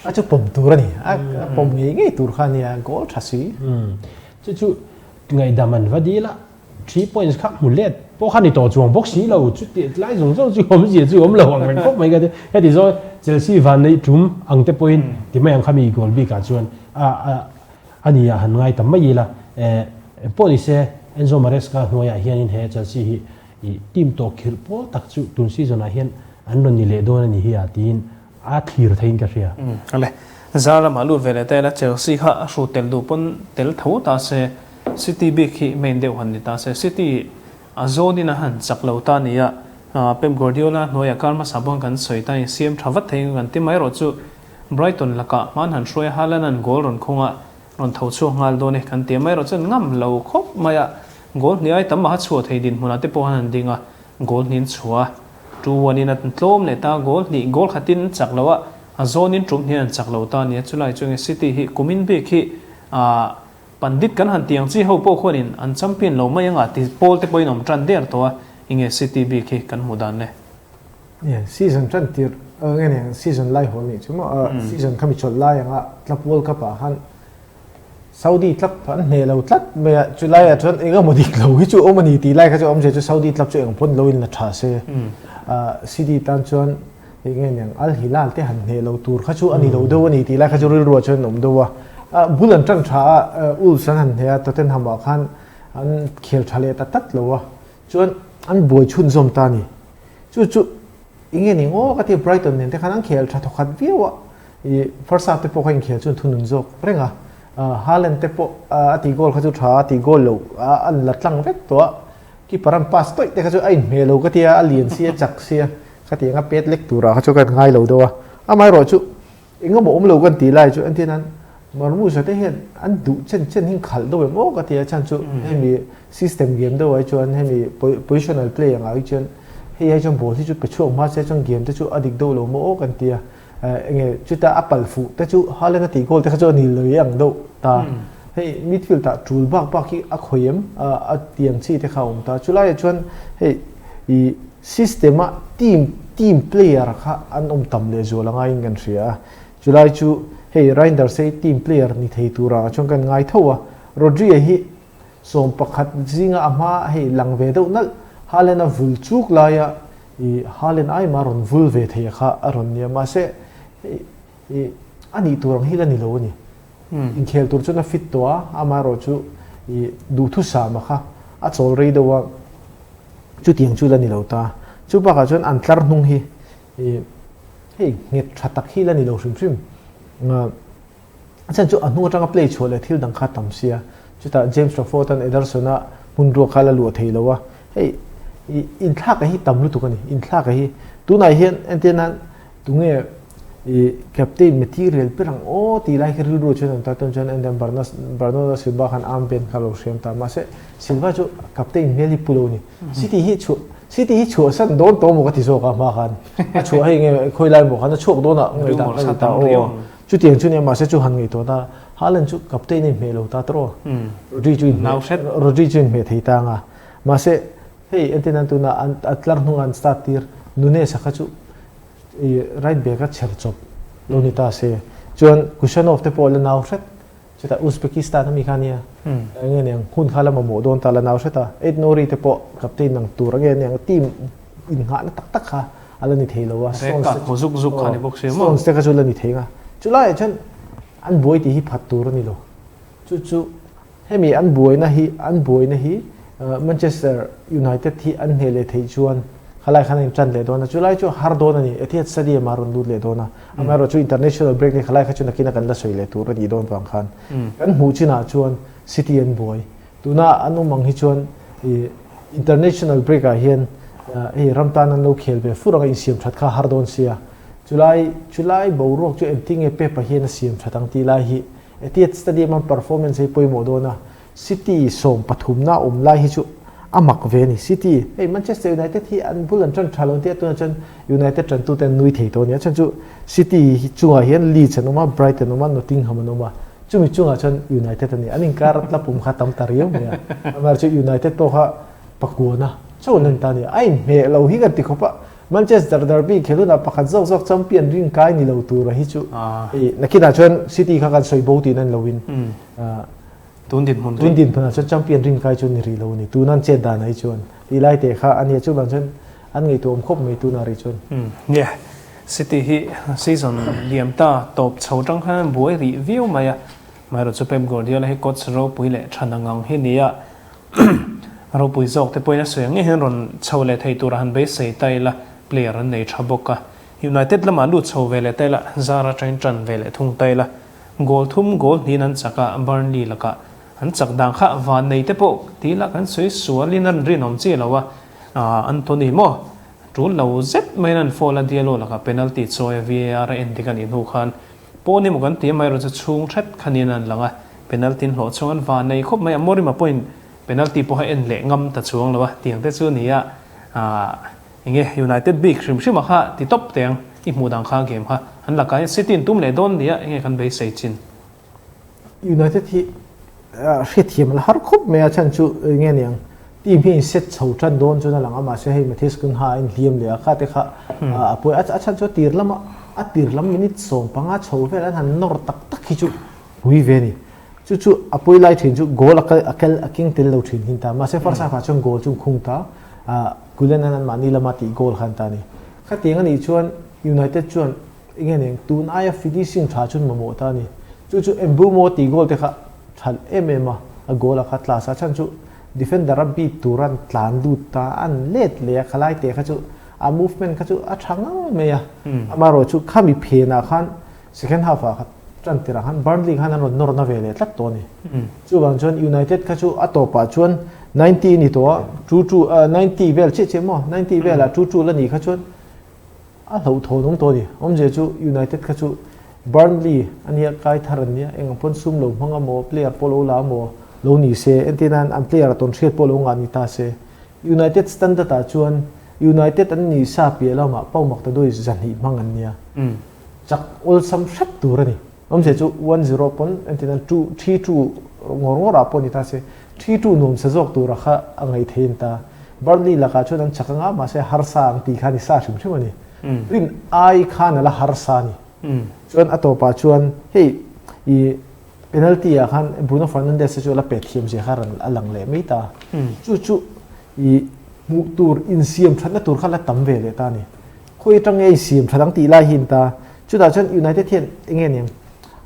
A chu pawm tur a ni. A pawm ngei ngei tur kha a nia, goal tha si. Chu chu ngaihdam an va dil a, 3 points kha hmu let pawh kha ni tawh chuang bawk si lo. Chuti tlai zawng zawng chu awmzia chu awm lo ang reng khawp mai ka ti. Heti zawng Chelsea van neih tum ang te pawhin ti mai ang kha mi goal bikah chuan a a ni a han ngai ta mai ila. Engpawh ni se Enzo Maresca hnuaiah hianin he Chelsea hi team tawh khirh pawl tak chu tun season ah hian an rawn ni leh dawn a ni hi a tiin A thlir theiin ka hria. Ale, zar lamah lut ve leh ta ila Chelsea kha a hrut tel duh pawn tel tho ta se, City bik hi main deuh han ni ta se, City a zawnin a han chak lo ta nia, Pep Guardiola hnuaiah kar hmasa pawn kan sawi ta in siam tha vat thei kan ti mai erawh chu Brighton lakah hman han hruai a Haaland an goal rawn khung a, rawn tho chhuak nghal dawn e kan ti a mai erawh chuan ngam lo khawp mai a, goal hnih ai tam maha chhuah thei dinhmunah te pawh han han ding a, goal hnih an chhuah a. 2-1 in a tlawm leh ta, goal hnih, goal khatin an chak lo a, a zawnin tum hnih an chak lo ta a nia, chulai chu nge City hi kumin bik hi ah pandit kan han tiang chi ho pawh khuanin an champion lo mai anga ti pawl te pawhin awm tan der tawh a, enge City bik hi kan hmuh dan le? Yeah, season tan tir nge ni season lai hawl nih chu maw season khami chawlh lai anga Club World Cup ah khan Saudi club an hneh lo tlat mai a, chulai ah chuan eng emaw dik lo hi chu awm a ni tih lai kha chu a awmzia chu Saudi club chu eng pawn lo in la tha se. City tan chuan eng nge niang Al Hilal te han hneh lo tur kha chu a ni lo deuh a ni tih lai kha chu rilru ah chuan an awm deuh a. Bul an tan tha a, Wolves an han hneh a, Tottenham ah khan an khel tha leh ta tlat lo a. Chuan an buai chhunzawm ta a ni. Chu chu enge ni ngaw ka ti Brighton nen te khan an khel tha thawkhat viau a, ih first half te pawh kha inkhel chu an thunun zawk reng a, Haaland te pawh a tih goal kha chu tha a tih goal lo an la tlang vek tawh a, keeper an pass tawih te kha chu a inhmeh lo ka ti a, a lian si a chak si a, khatiang a pet lek turah kha chu ka ngai lo deuh a, amaherawh chu Engemaw awm lo kan tih lai chu entir nan Marmusa te hian an duh chen chen hi khalh deuh em aw ka ti a chhan chu hemi system game deuh ai chuan hemi positional play ang ah hi chuan hei ai chuan ball hi chu pe chhuak hma se chuan game te chu a dik deuh lo maw aw kan ti a enge chuta a pal fuh te chu Haaland a tih goal te kha chu a ni lui ang deuh ta hei midfield ah tul bak bak hi a khawi em a tiang chi te kha a awm ta chulaiah chuan hei ih System a team team player kha an awm tam leh zual a ngaiin kan hria a, chulai chu hei Reinders hi team player ni thei turah chuan kan ngai tho a, Rodri-a hi 11 zinga a hma hei lang ve deuh nalh, Haaland a vul chuk laia ih Haaland aima rawn vul ve thei a kha a rawn nia, mahse hei ih a nih tur ang hi la ni lo a ni. Inkhel tur chuan a fit tawh a, amaherawhchu ih duhthusam a kha a chawl rei deuh a, Chutiang chu la ni lo ta. Chu bakah chuan an tlar hnung hi ih hei nghet tha tak hi la ni lo hrim hrim. A chhan chu a hnung atanga play chhuah leh thil dang kha tam sia. Chutah James Trafford an Ederson a hmun ruak kha la luah thei lo a. Hei ih inthlak a hi tam lutuk a ni. Inthlak a hi tunah hian entir nan Tunge i captain material ber ang aw tih lai khi rilru chuan an ta tawn chuan and then Bernardo Silva khan armband kha lo hriam ta mahse Silva chu captain hmel hi pu lo ni City hi chhuah City hi chhuah san dawn tawh maw ka ti zawk a hma khan a chhuah hei nge khawi lai maw khan a chhuak dawn ah ngaihdan ka ni ta aw chutiang chu nia mahse chu han ngaihtuah ta Haaland chu captain a inhmeh lo ta tawh Rodri chu inhmeh Rodri chu inhmeh thei ta anga mahse hei entin an tuna an a tlar hnungah an start tir Nunes-a kha chu i right back a chher chawp lo ni ta se chuan Kushanov te pawh la nau hret chutah Uzbekistan ami kha ania enge niang hun kha la mamawh dawn ta la nau hret a Ed Nori te pawh captain ang tur ange niang team innghahna tak tak kha a la ni thei lo a Stones te zuk zuk kha ni bawk sia maw Stones te kha chu la ni thei nga chulaiah chuan an buai tih hi phat tur a ni lo chu chu Hemi an buaina hi an buaina hi Manchester United hi an hneh leh theih chuan khalai khan a intan leh dawn a, chulai chu a har dawn a ni. Etihad Stadium ah a rawn lut leh dawn a, amaherawhchu international break ni khalai kha chu nakin a kan la sawi leh tur a nih dawn vang khan kan hmuh chinah chuan City an buai. Tuna an awm ang hi chuan international break ah hian hei ram tan an lo khel ve fur anga insiam that kha a har dawn sia, chulai chulai boruak chu engtinge Pep-a hian a siam that ang tih lai hi Etihad Stadium an performance hi pawimawh dawn a, City 13 na awm lai hi chu a mak ve a ni. City, hei Manchester United hi an bul an tan tha lo tia tunah chuan United tantute an nui thei tawh a ni. A chhan chu City hi chungah hian Leeds an awm a, Brighton an awm a, Nottingham an awm a, chumi chungah chuan United a ni. An inkar tla pum kha tam ta riau mai a, amaherawhchu United pawh kha pakuana chauh an en ta a ni. A inhmeh lo hi kan ti khawp a, Manchester Derby khel hunah pakhat zawk zawk champion ring kai ni lo tura hi chu hei nakinah chuan City kha kan sawi bo tih nan loin tun dinhmun tun dinhmunah chuan champion ring kai chu ni rih lo a ni tun an chet dan ah hi chuan tih lai te kha a nia chuvang chuan an ngaihtuah awm khawp mai tunah rih chuan. Nia City hi season liam ta tawp chho tang khan an buai rih viau mai a, amaherawhchu chu Pep Guardiola hi coach ropui leh tha nangang hi nia Ropui zawk te pawhin a sawi ang ngei hian rawn chho leh thei tura han beisei ta ila, player an nei tha bawk a. United lamah lut chho ve leh ta ila, zar atangin tan ve leh thung ta ila. Goal thum goal hnihin an chak a, Burnley lakah an chak dan kha van nei te pawh ti ila kan sawi sualin an rinawm chiah lo a, Anthony maw tul lo zet maiin an foul a, Diallo lakah penalty chawi a VAR a endik a nih hnu khan Pawn emaw kan ti a, amaherawhchu chhung hret kha niin an lang a, penalty an hlawh chhung an van nei khawp mai a, Morima pawhin penalty pawh a en leh ngam ta chuang lo a, tiang te chu ni a, aah enge United bik hrim hrim a kha ti tawp teh ang, i hmuh dan kha game kha an lakah hian City in tum leh dawn ni a, enge kan beisei chin. United hi hriatthiam a la har khawp mai a, chhan chu enge niang team hi in set chho tan dawn chuan a lang a, mahse hei Matheus Cunha a inhliam leh a, kha te kha a pawi a, a chhan chu a tir lama a tir lam minute 15 chho vel an han nawr tak tak hi chu pui ve a ni. Chu chu a pawi lai thin chu goal a kal a kel a keng tel lo thin hin ta, mahse first half ah chuan goal chu an khung ta, Gulen an anmahni lama tih goal kha an ta a ni. Khatiang a nih chuan United chuan Enge nen tun aia finishing tha chuan mamawh ta a ni. Chu chu Mbeumo tih goal te kha tha em em a, a goal a kha tla sa chhan chu Defender a beat tur an tlan lut ta, an let leh a, khalai te kha chu a movement kha chu a tha ngang mai a. Amaherawh chu khami phenah khan second half ah kha tan tirah khan Burnley khan an rawn nawr na ve leh tlat tawh a ni. Chuvang chuan United kha chu a tawpah chuan 90 a ni tawh a, 2-2, 90 vel chiah chiah maw, 90 velah 2-2 la nih kha chuan A hlauhthawn awm tawh a ni. Awmzia chu United kha chu Burnley a nia, kai thar an nia, eng ang pawn sum lo hmang a maw, player pawh lo la a maw lo ni se, entir nan an player a tawn hriat pawh lo ngah ni ta se. United standard ah chuan United an ni sa piah lamah Paumak ta dawi zahnih hmang an nia. Chak awlsam hrep tur a ni. Awmzia chu 1-0 pawn entir nan two, 3-2 ngawr ngawr ah pawh ni ta se, 3-2 nuam sa zawk tura kha a ngaih theih an ta. Burnley lakah chuan an chak anga mahse harsa ang tih kha ni sa hrim hrim a ni. Rin ai khan a la harsa a ni. Chuan a tawpah chuan hei i penalty ah khan Bruno Fernandes te chu a la pet thiam zia kha rawn a lang leh mai ta. Chu chu i hmuh tur insiam thatna tur kha la tam ve leh ta a ni. Khawi atang nge insiam that ang tih lai hi an ta. Chutah chuan United hian eng nge niang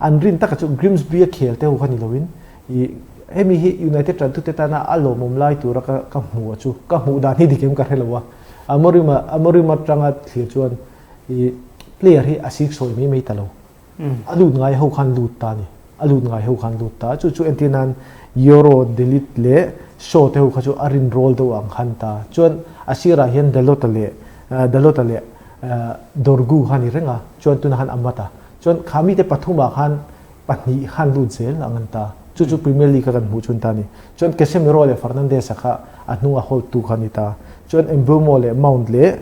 an rin taka chu Grimsby a khel te ho kha ni loin i hemi hi United tantute tana a lawmawm lai tura ka ka hmuh a chu ka hmuh dan hi dik em ka hre lo a Amorim a Amorim atanga thlir chuan i player hi a sik sawi mai mai ta lo a lut ngai ho khan lut ta a ni a lut ngai ho khan lut ta chu chu entir nan Euro delete leh Shaw te ho kha chu a rin roll deuh ang khan ta chuan a sirah hian Dalot-a leh Dalot-a leh Dorgu kha a ni reng a, chuan tunah khan a mat a. Chuan kha mite pathumah khan pahnih khan lut zel ang an ta. Chu chu Premier League a kan hmuh chhun ta a ni. Chuan Casemiro leh Fernandes-a kha a hnunga hold tu kha a ni ta. Chuan Mbeumo leh Mount leh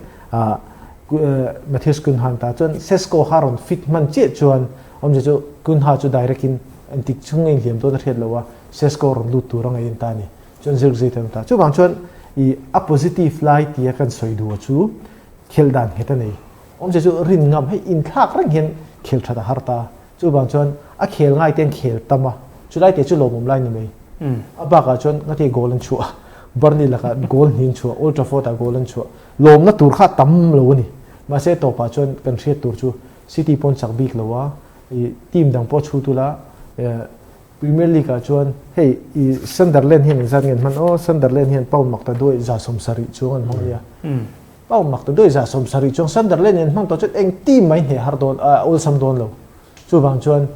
Matheus Cunha an ta. Chuan Sesko kha a rawn fit hman chiah chuan awmzia chu Cunha chu direct in engtik chhung nge inhliam dawn a hriat lo a, Sesko rawn lut tur a ngaih an ta a ni. Chuan Zirkzee te an ta. Chuvang chuan i a positive lai tia kan sawi duh chu Khel dan nghet a nei. Awmzia chu rin ngam hei inthlak reng hian khel that a har ta. Chuvang chuan a khel ngai te an khel tam a, chulai te chu lawmawm lai ni mai. A bakah chuan ngati goal an chhuah a, Burnley lakah goal hnih an chhuah, Old Trafford ah goal an chhuah. Lawmna tur kha a tam lo a ni. Mahse tawpah chuan kan hriat tur chu City pawn chak bik lo a, ih team dang pawh chhu tula Premier League ah chuan hei i Sunderland hian engzat nge an hman aw, Sunderland hian pound mak ta duai 70 chuang an hmang a nia. Pound mak ta duai 70 chuang Sunderland in an hmang tawh chuan eng team mai hneh har dawn a awlsam dawn lo. Chuvang chuan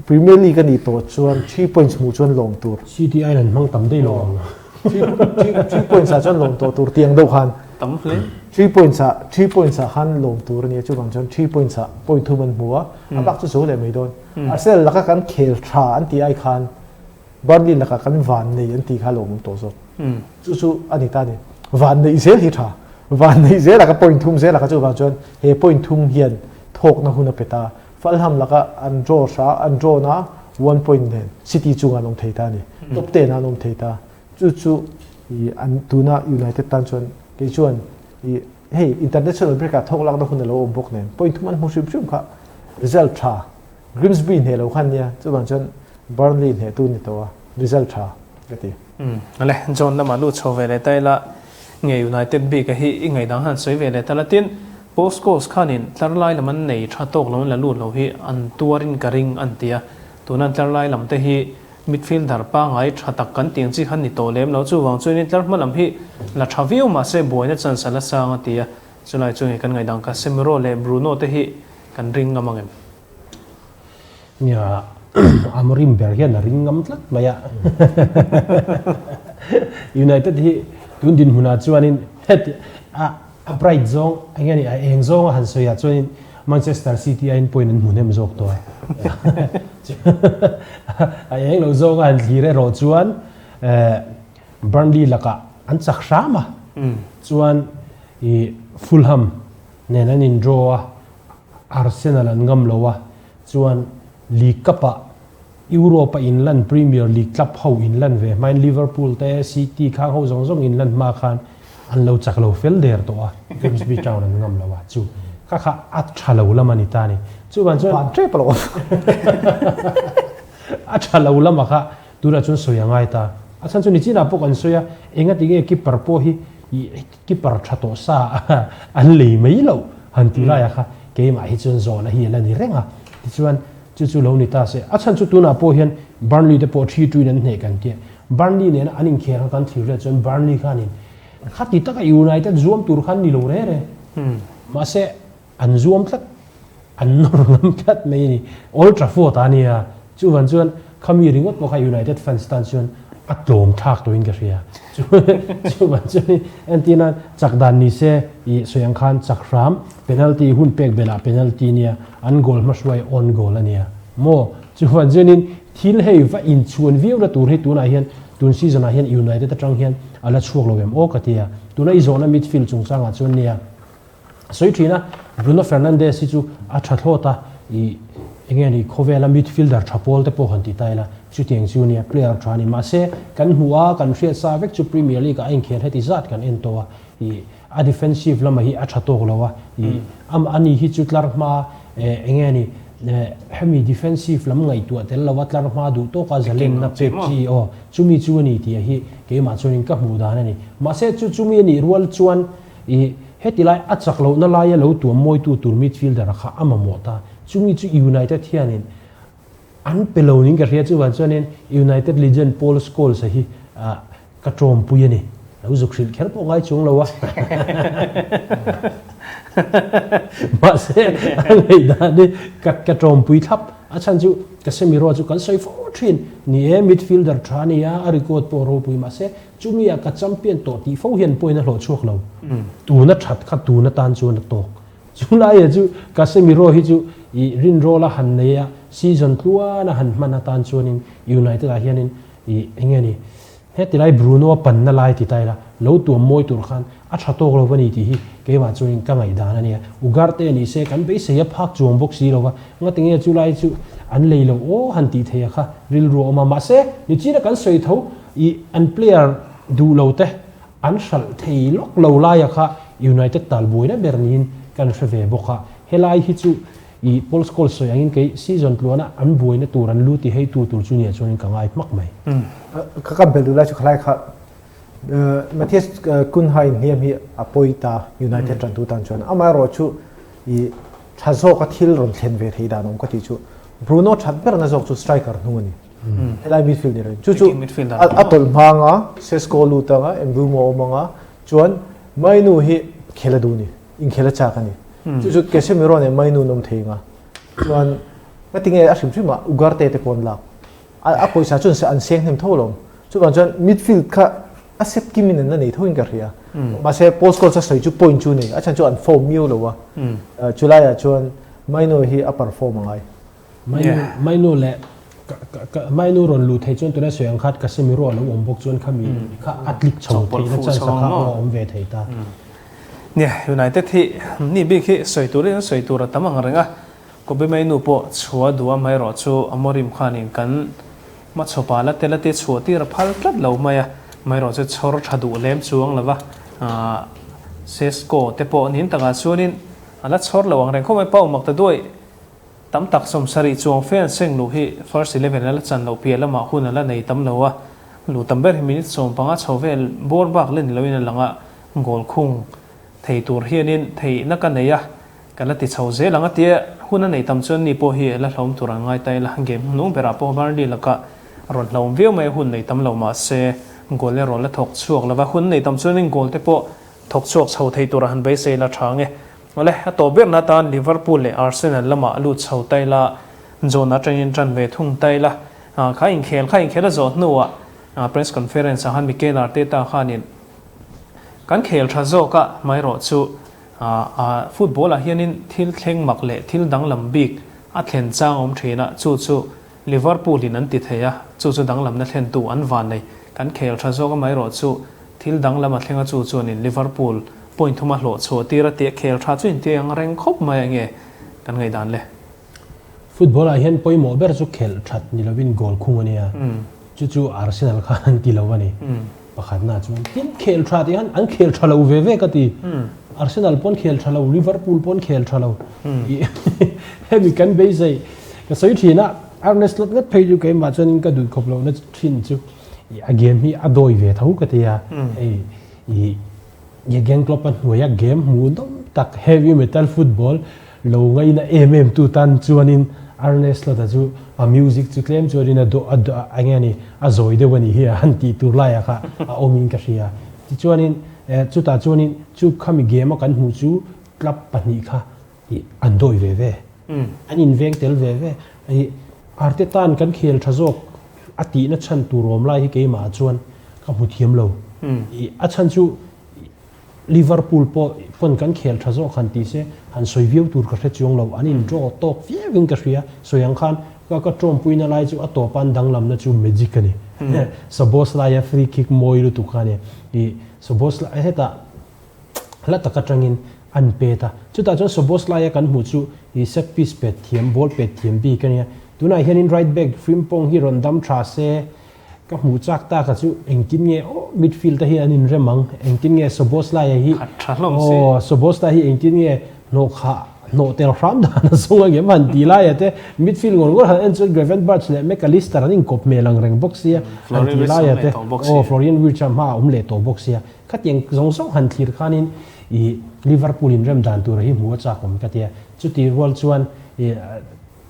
Premier League a nih tawh chuan 3 points hmuh chuan lawm tur. City aiin an hmang tam daih lo ang. 3 points ah chuan lawm tawh tur tiang deuh khan. Tam hle. 3 points ah 3 points ah khan lawm tur a nia chuvang chuan 3 points ah point thum an hmu a, a bak chu zo leh mai dawn. Arsenal laka kan khel tha an tih ai khan Burnley laka kan van nei an tih kha lo awm tawh zawk. Chu chu a ni ta a ni. Van neih zel hi tha. Van neih zel laka point thum zel laka chuvang chuan he point thum hian thawkna hun a pe ta. Fulham laka an draw hra an draw na one point nen City chungah an awm thei ta a ni. Top ten ah an awm thei ta. Chu chu i an tuna United tan chuan kei chuan i hei international break ah thawk lakna hun a lo awm bawk nen point thum an hmu hrim hrim kha result tha Grimsby hneh lo khan nia chuvang chuan Burnley hneh tu ni tawh a result tha ka ti. Ale John lamah lut chho ve leh ta ila nge United bik a hi i ngaidang han sawi ve leh ta la tin Post Coast khanin tlar lai lam an nei tha tawk lo an la lut lo hi an tuarin ka ring an ti a tuna an tlar lai lam te hi Midfielder pangngai tha tak kan tih ang chi khan ni tawh lem lo. Chuvang chuanin tlar hma lam hi la tha viau mahse buaina chance a la sang a ti a. Chulai chu nge kan ngaidang Casemiro leh Bruno te hi kan ring ngam ang em? Nia, Amorim ber hian a ring ngam tlat mai a. United hi tun dinhmunah chuanin heti a a bright zawng eng nge ni a eng zawng a han sawi ah chuanin Manchester City aiin point an hmu hnem zawk tawh a. A eng lo zawng a han thlir erawh chuan Burnley lakah an chak hram a, chuan i Fulham nen an in draw a, Arsenal an ngam lo a, chuan League Cup ah Europe a inlan Premier League club ho inlan ve hmain Liverpool te City khang ho zawng zawng inlan hma khan an lo chak lo fel der tawh a, Grimsby Town an ngam lo a, chu kha kha a tha lo lam a ni ta a ni. Chuvan chuan Van tep alawm. A tha lo lama kha tunah chuan sawi a ngai ta. A chhan chu nichinah pawh kan sawi a, engatinge keeper pawh hi keeper tha tawh sa an lei mai loh han tih laiah kha keimah hi chuan zawhna hi a la ni reng a. Tichuan chu chu lo ni ta se. A chhan chu tunah pawh hian Burnley te pawh 3-2 in an hneh kan tia. Burnley nena an inkhel kha kan thlir vel chuan Burnley khanin khati taka United zuam tur khan ni lo re re. Mahse an zuam tlat, an nawr ngam tlat mai a ni. Old Trafford a nia, chuvan chuan khami ringawt pawh kha United fans tan chuan a tlawm thlak tawhin ka hria. Chuvan chuan entirnan chak dan ni se i sawi ang khan chak hram penalty hun pek belh ah penalty nia, an goal hmahruai own goal a nia maw? Chuvan chuanin thil hei va inchhuan viau na tur hi tunah hian tun season ah hian United atang hian a la chhuak lo em aw ka ti a. Tuna i zawhna midfield chungchangah chuan nia sawi thin a, Bruno Fernandes hi chu a tha thlawt a, i enge ni khawvela midfielder tha pawl te pawh han ti ta ila chutiang chu nia player tha a ni. Mahse kan hmuh a kan hriat sa vek chu Premier League ah a inkhel heti zat kan en tawh a, i A defensive lama hi a tha tawk lo a, i am ani hi chu tlar hma enge ni hemi defensive lam ngaihtuah tel lo a tlar hma duh tawk a zalenna pek chi aw chumi chu a ni tih hi keimah chuanin ka hmuh dan a ni. Mahse chu chumi a nih rual chuan i heti lai a chak lohna laia lo tuam mawitu tur midfielder a kha a mamawh ta, chumi chu United hianin an pe lo niin ka hria chuvang chuanin United legend Paul Scholes a hi Ka tawmpui a ni. Lo zuk hrilh kher pawh ngai chuang lo a. Mahse, a ngaihdan hi ka ka tawmpui thlap. A chhan chu Casemiro chu kan sawi fo thin. Ni e, midfielder tha a ni a, a record pawh ropui. Mahse, chumi ah ka champion tawh tih fo hian point a hlawh chhuak lo. Tuna that kha tuna tan chuan a tawk. Chulaiah chu Casemiro hi chu i rinrawl a han nei a, season tluan a han hman atan chuanin United ah hianin I enge ni? Heti lai Bruno a panna lai ti ta ila, lo tuam mawi tur khan a tha tawk lo va ni tih hi keimah chuanin ka ngaihdan a nia. Ugarte ni se kan beisei a phak chuang bawk si lo va, ngati nge chu lai chu an lei lo aw han tih theih a kha rilru a awm a. Mahse, nichina kan sawi tho i an player duh lo te an hralh thei lawk lo laia kha United tal buaina ber niin kan hre ve bawk a. Helai hi chu I Paul Scholes sawi angin kei season tluana an buaina tur an lu ti hei tu tur chu nia chuanin ka ngai hmak mai. Ka kam bel duh lai chu khalai kha Matthias Cunha in hliam hi a pawi ta United tan tu tan chuan amaherawh chu i tha zawk a thil rawn thlen ve thei dan awm ka tih chu Bruno that ber na zawk chu striker hnung a ni. Helai midfield ni reng chu chu a tawlh hma anga Sesko lut anga Mbeumo awm anga chuan Mainoo hi khel a duh ni. Inkhel a chak a ni. Chu chu Casemiro nen Mainoo an awm thei ang a. Chuan ngatinge a hrim hrim ah Ugarte te pawh an lak. A pawisa chu an seng hnem tho alawm. Chuvang chuan midfield kha a set kim in an la nei tho in ka hria. Mahse Paul Scholes a sawi chu point chu nei. A chhan chu an form miau lo a. Chulaiah chuan Mainoo hi a perform a ngai. Mainu leh Mainu rawn luh theih chuan tuna sawi ang khat Casemiro a lo awm bawk chuan khami kha a tlik chho theihna chance a kha a awm ve thei ta. Nia, United hi ni bik hi sawi turin sawi tur a tam ang reng a, Kobbie Mainoo pawh chhuah duh a mai erawh chu Amorim khanin kan hmachhawpa la tel a te chhuah tir a phal tlat lo mai a, mai erawh chu chhawr tha duh lem chuang lo va, Sesko te pawh nin takah chuanin a la chhawr lo ang reng khawp mai, Pau mak ta duai. Tam tak 70 chuang fe an seng luh hi first eleven a la chan loh piah lamah hun a la nei tam lo a, luh tam ber hi minute 15 chho vel bawr bak la ni loin a lang a, goal khung thei tur hianin theihna ka nei a, ka la ti chho zel ang a tia hun a nei tam chuan ni pawh hi a la hlawm tur an ngai ta ila, game hnung berah pawh Burnley lakah rawn hlawm viau mai a hun nei tam lo mah se goal erawh la thawk chhuak lo va, hun nei tam chuanin goal te pawh thawk chhuak chho thei tura han beisei la tha nge. Awle, a tawp berna atan Liverpool leh Arsenal lamah lut chho ta ila, John atangin tan ve thung ta ila, kha inkhel kha inkhel a zawh hnuah press conference ah khan Mikel Arteta khanin kan khel tha zawk a, hmaerawh chu football ah hianin thil thleng mak leh thil danglam bik a thlen chang awm thin a, chu chu Liverpool in an ti thei a, chu chu danglamna thlentu an van nei. Kan khel tha zawk amaherawh chu thil danglam a thleng a chu chuanin Liverpool point thuma hlawh chhuah tir a tih a khel tha chu inti ang reng khawp mai a nge kan ngaihdan le. Football ah hian pawimawh ber chu khelh that ni lovin goal khung a nia, chu chu Arsenal khan an ti lo a ni. Pakhatna chuan tin khel tha tih hian an khel tha lo ve ve ka ti. Arsenal pawn khel tha lo, Liverpool pawn khel tha lo. Hemi kan beisei ka sawi thin a, Arne Slot ngat phei chu keimah chuanin ka duh khawp lohna thin chu a game hi a dawi ve tho ka ti a. Hei i Jurgen Klopp a hnuaia game hmuh nawm tak heavy metal football lo ngaina em em tu tan chuanin Arne Slot-a chu. A music chu tlem chuanin a dawh a eng nge ni a zawi deuh a nih hi a han tih tur laiah kha a awmin ka hria. Tichuanin chutah chuanin chu khami game a kan hmuh chu club pahnih kha ih an dawi ve ve. An inveng tel ve ve. Ih Arteta-a'n kan khel tha zawk a tihna chhan tur awm lai hi keimah chuan ka hmu thiam lo. Ih a chhan chu Liverpool pawh pawn kan khel tha zawk han ti se han sawi viau tur ka hre chuang lo, an in draw tawk viau in ka hria. Sawi ang khan ka ka tawmpuina lai chu a tawpa an danglamna chu magic a ni. Szoboszlai a free kick mawi lutuk kha a ni. Ih Szoboszlai hetah hla tak atangin an pet a, chutah chuan Szoboszlai a kan hmuh chu ih set piece pet thiam, ball pet thiam bik a nia. Tunah hianin right back Frimpong hi rawn dam tha se Ka hmuh chak tak a chu engtin nge aw midfield te hi an inrem ang, engtin nge Szoboszlai hi Khat tha hlawm si. aw Szoboszlai hi engtin nge hnawh khah hnawh tel hram dan a zawng ang em han ti lai a te midfield ngawr ngawr han en chuan Gravenberch leh Mac Allister an inkawp hmel ang reng bawk sia han Florian ti Wirtz lai awm a leh te tawh bawk aw sia. Florian Wirtz a hma a awm leh tawh bawk sia khatiang zawng zawng han thlir khanin ih Liverpool inrem dan tur hi hmuh a chak awm ka tia chuti rual chuan ih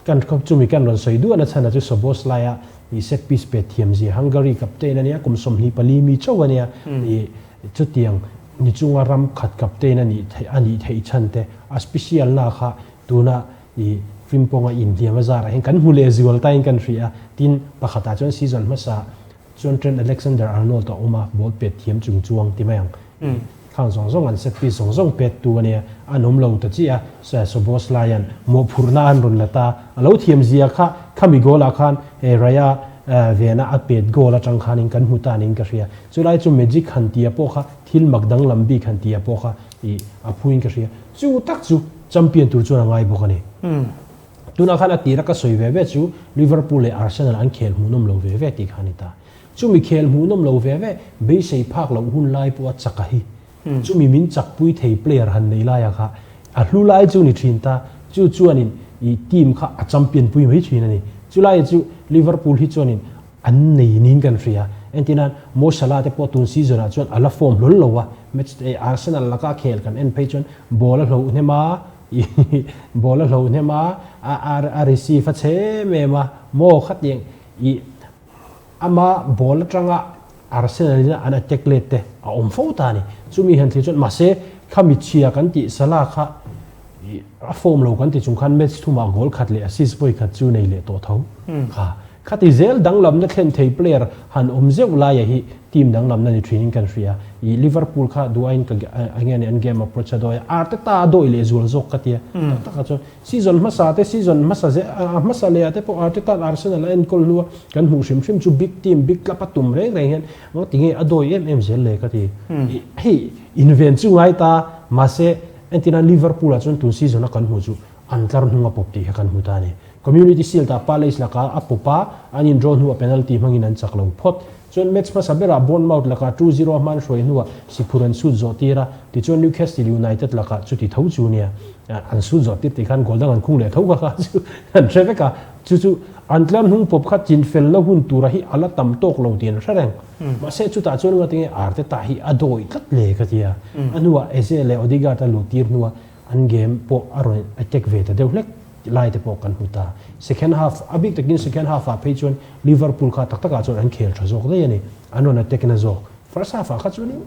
Kan khawp chumi kan rawn sawi duahna chhan a chu Szoboszlai-a i set piece pet thiam zia Hungary captain a nia, kum 24 mi chauh a nia, i chutiang ni chunga ram khat captain a nih theih a nih theih chhan te a special na kha tuna i Frimpong-a inhliam a zarah hian kan hmu leh zual tain kan hria a, tin pakhatah chuan season hmasa Chuan Trent Alexander-Arnold a awm a, ball pet thiam chung chuang ti mai ang. Khang zawng zawng an set piece zawng zawng pet tu a nia, an awm lo ta chiah a, Szoboszlai-a'n mawhphurhna an rawn la ta. A lo thiam zia kha khami goal-ah khan Raya vena a pet goal atang khanin kan hmu ta niin ka hria. Chulai chu magic han tia pawh kha thil mak danglam bik han tia pawh kha a phuin ka hria. Chu tak chu champion tur chuan a ngai bawk a ni. Tunah khan a tira ka sawi ve ve chu Liverpool leh Arsenal an khel hmuhnawm lo ve ve tih kha a ni ta. Chumi khel hmuhnawm lo ve ve beisei phak loh hun lai pawha chaka hi chumi min chakpui thei player han nei laia kha a hlu lai chu ni thin ta. Chu chuanin i team kha a champion pui mai thin a ni. Chulai chu Liverpool hi chuanin an nei niin kan hria. Entirnan Mo Salah te pawh tun season ah chuan a la form hlawl lo a, match Arsenal laka khel kan en phei chuan ball a hloh hnem a, Ball a hloh hnem a, a receive a chhe em em a, maw khatiang ih ama ball atanga Arsenal in an attack let te a awm fo ta a ni. Chumi han thlir chuan mahse khami chhia kan tih Salah kha ih a form lo kan ti chung khan match thumah goal khat leh assist vawi khat chu nei leh tawh tho kha. Khati zel danglamna thlen thei player han awm zeuh laia hi team danglamna ni thinin kan hria. Ih Liverpool kha duh aiin ka enge a nih an game approach a dawi a, Arteta a dawi leh zual zawk ka tia. Tak takah chuan season hmasa te season hmasa ze a hmasa leh ah te pawh Arteta-a'n Arsenal a enkawl hnua kan hmuh hrim hrim chu big team big club a tum reng reng hian engati nge a dawi em em zel le ka ti. Ih hei inven chu ngai ta mahse entirna Liverpool ah chuan tun season a kan hmuh chu an tlar hnung a pawp tih kha kan hmu ta a ni. Community Shield ah Palace lakah a pawp a, an in draw hnuah penalty hmangin an chak lo phawt. Chuan match hmasa berah Bournemouth lakah 2-0 a hman hruai hnuah Siphur an sut zawh tir a, tichuan Newcastle United lakah chuti tho chu nia an sut zawh tir tih khan goal dang an khung leh tho kha kha chu an hre vek a, chu chu an tlar hnung pawp kha chin felna hun tura hi a la tam tawk lo tih an hre reng. Mahse chutah chuan ngatinge Arteta hi a dawi tlat le ka ti a, a hnuah Eze leh Odegaard a luh tir hnuah An game pawh a rawn attack ve ta deuh hlek lai te pawh kan hmu ta. Second half, a bik takin second half ah phei chuan Liverpool kha tak takah chuan an khel tha zawk daih a ni. An rawn attack na zawk. First half ah kha chuanin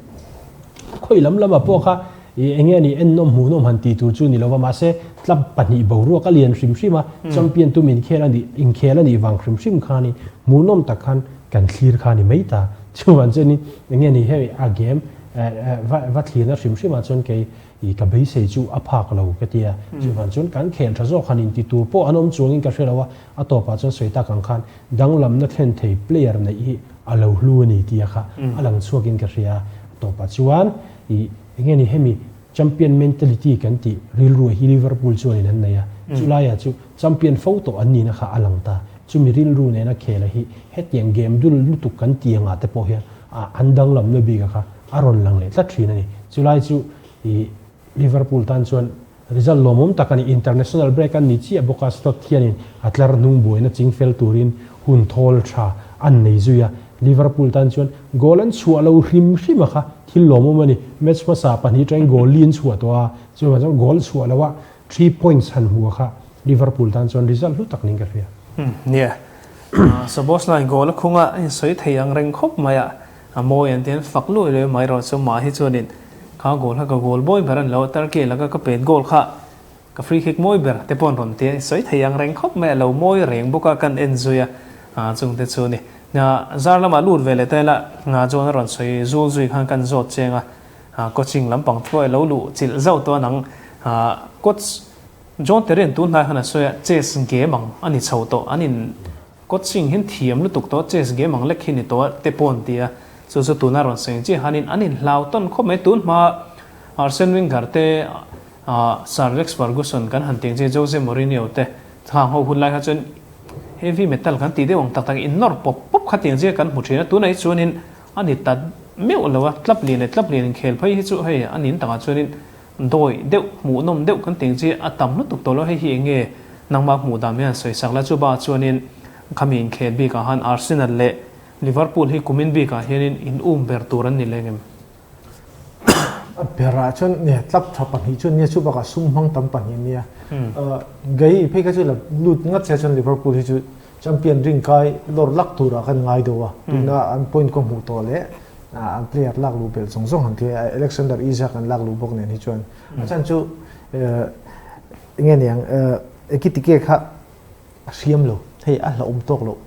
khawi lam lamah pawh kha ih eng nge ni ennawm hmuhnawm han ti tur chu ni lova mahse club pahnih boruak a lian hrim hrim a, champion tum inkhel a nih inkhel a nih vang hrim hrim khanin hmuhnawm tak khan kan thlir kha a ni mai ta. Chuvang chuanin eng nge ni hei a game va thlirna hrim hrimah chuan kei I ka beisei chu a phak lo ka ti a, chuvang chuan kan khel tha zawk han inti tur pawh an awm chuangin ka hre lo a, a tawpah chuan sawi tak ang khan danglamna thlen thei player neih hi a lo hlu a ni tia kha a lang chhuakin ka hria a, a tawpah chuan i enge ni hemi champion mentality kan tih rilru hi Liverpool chuanin an nei a, chulaiah chu champion fo tawh an nihna kha a lang ta, chumi rilru nena khela hi hetiang game dul lutuk kan tih angah te pawh hian an danglamna bika kha a rawn lang leh tlat thin a ni, chulai chu I Liverpool tan chuan result lawmawm tak a ni. International break an ni chiah bawk a, Slot hianin a tlar hnung buaina ching fel turin hun thawl tha an nei zui a. Liverpool tan chuan goal an chhuah lo hrim hrim a kha thil lawmawm a ni. Match hmasa pahnih atangin goal li an chhuah tawh a, chuvang chuan goal chhuah loha 3 points han hmu a kha Liverpool tan chuan result hlu tak niin ka hria. Nia. Szoboszlai goal a khung a, a insawi thei ang reng khawp mai a, a mawi an ti an fak luai luai mai erawh chu mah hi chuanin kha goal kha ka goal mawi ber a ni lo a, Turkey laka ka pet goal kha ka free kick mawi ber te pawh an rawn ti a, insawi thei ang reng khawp mai a, lo mawi reng bawk a kan en zui a, chung te chu a ni. Zar lamah lut ve leh ta ila, chuan a rawn sawi zul zui khan kan zawt cheng a, coaching lampang te pawh i lo luh chilh zauh tawh a nang, coach John Terry-a'n tun hnai khan a sawi a, chess game ang a ni chho tawh, an in coaching hian thiam lutuk tawh a, chess game ang lek hi ni tawh a te pawh an ti a, chu chu tuna rawn sawi ang chiah khanin an inhlau tawn khawp mai. Tun hma Arsene Wenger te, Sir Alex Ferguson kan han tih ang chiah Jose Mourinho te khang ho hun lai kha chuan heavy metal kan tih deuh ang tak tak innawr pawp pawp kha tih ang chiah kan hmu thin a, tunah hi chuanin a ni ta meuh lo a, club lian leh club lian inkhel phei hi chu hei a nin takah chuanin Dawi deuh, hmuhnawm deuh kan teng chi a tam lutuk tawh lo, hei hi eng nge nangmah hmuh dan hian sawi sak la, chuba chuanin khami inkhel bikah han Arsenal leh Liverpool hi kumin bikah hianin in um ber tur an ni leng em? A berah chuan nia tlap tha pahnih chu nia chu bakah sum hmang tam pahnih nia. Gay phei kha chu la lut ngat se chuan Liverpool hi chu champion ring kai lawr lak turah kan ngai deuh a, tuna an point kawng hmuh tawh leh an player lak luh belh zawng zawng han ti a, Alexander Isak an lak luh bawk nen hi chuan a chhan chu enge niang Ekitike kha a hriam lo hei a hlauhawm tawk loh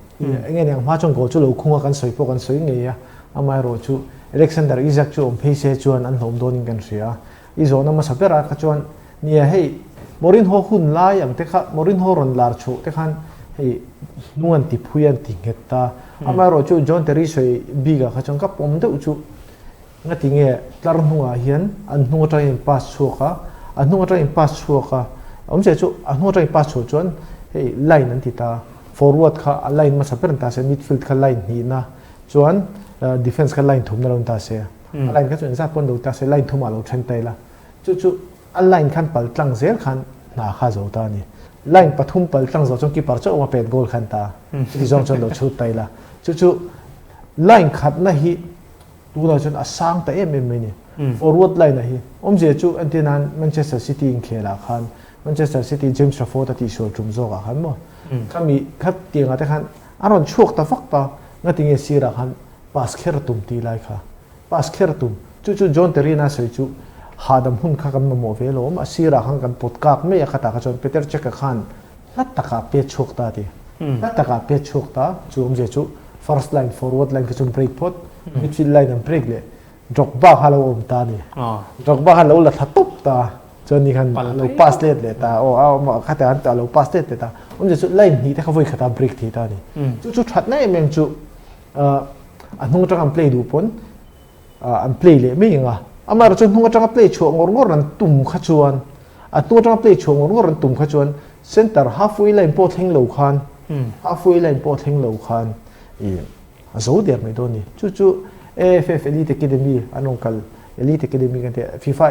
enge niang hma chuan goal chu lo khung a kan sawi pawh kan sawi ngei a, amaherawh chu Alexander Isak chu awm phei se chuan an hlauhawm dawnin kan hria a, i zawhna hmasa ber a kha chuan nia hei Mourinho hun lai ang te kha Mourinho rawn lar chhuah te khan hei hnung an ti phui an ti nghet ta amaherawh chu John Terry sawi bik ah kha chuan ka pawm deuh chu ngati nge tlar hnungah hian an hnung atangin in pass chhuak a an hnung atangin in pass chhuak a awmzia chu a hnung atangin pass chhuah chuan hei line an ti ta forward kha a line hmasa ber an ta se midfield kha line hnihna chuan defence kha line thumna lo an ta se. A line kha chu engzat pawn lo ta se line thumah lo then ta ila chu chu a line khan pal tlang zel khan hna kha zo ta a ni. Line pathum pal tlang zo chuan keeper chauh awm a pet goal khan ta chuti zawng chuan lo chhut ta ila chu chu line khatna hi tunah chuan a sang ta em em mai ni. Forward line a hi awmzia chu entir nan Manchester City inkhelah khan Manchester City James Trafford a tihsual tum zawkah khan maw khami kha tiangah te khan a rawn chhuak ta vak ta ngatinge sirah khan Pass kher tum tih lai kha pass kher tum chu chu John Terry-na sawi chu hahdam hun kha kan mamawh ve alawm a sirah khan kan pawt kak mai a khatah kha chuan Peter Cech-a khan hla takah pet chhuak ta a ti hla takah pet chhuak ta chu awmzia chu first line forward line kha chu break phawt midfield line an break leh Drogba kha lo awm ta a ni Drogba khan lo la thla tawp ta chuan ni khan lo pass let leh ta aw a awm khatah khan a lo pass let leh ta awmzia chu line hnih te kha vawi khatah break thei ta a ni chu chu thatna em em chu a hnung atanga an play duh pawn an play leh mai ang a, amaherawh chu hnung atanga play chhuah ngawr ngawr an tum kha chuan a hnung atanga play chhuah ngawr ngawr an tum kha chuan center halfway line pawh thleng lo khan halfway line pawh thleng lo khan ih a zo der mai dawn a ni. Chu chu AFF Elite Academy an rawn kal Elite Academy kan tih FIFA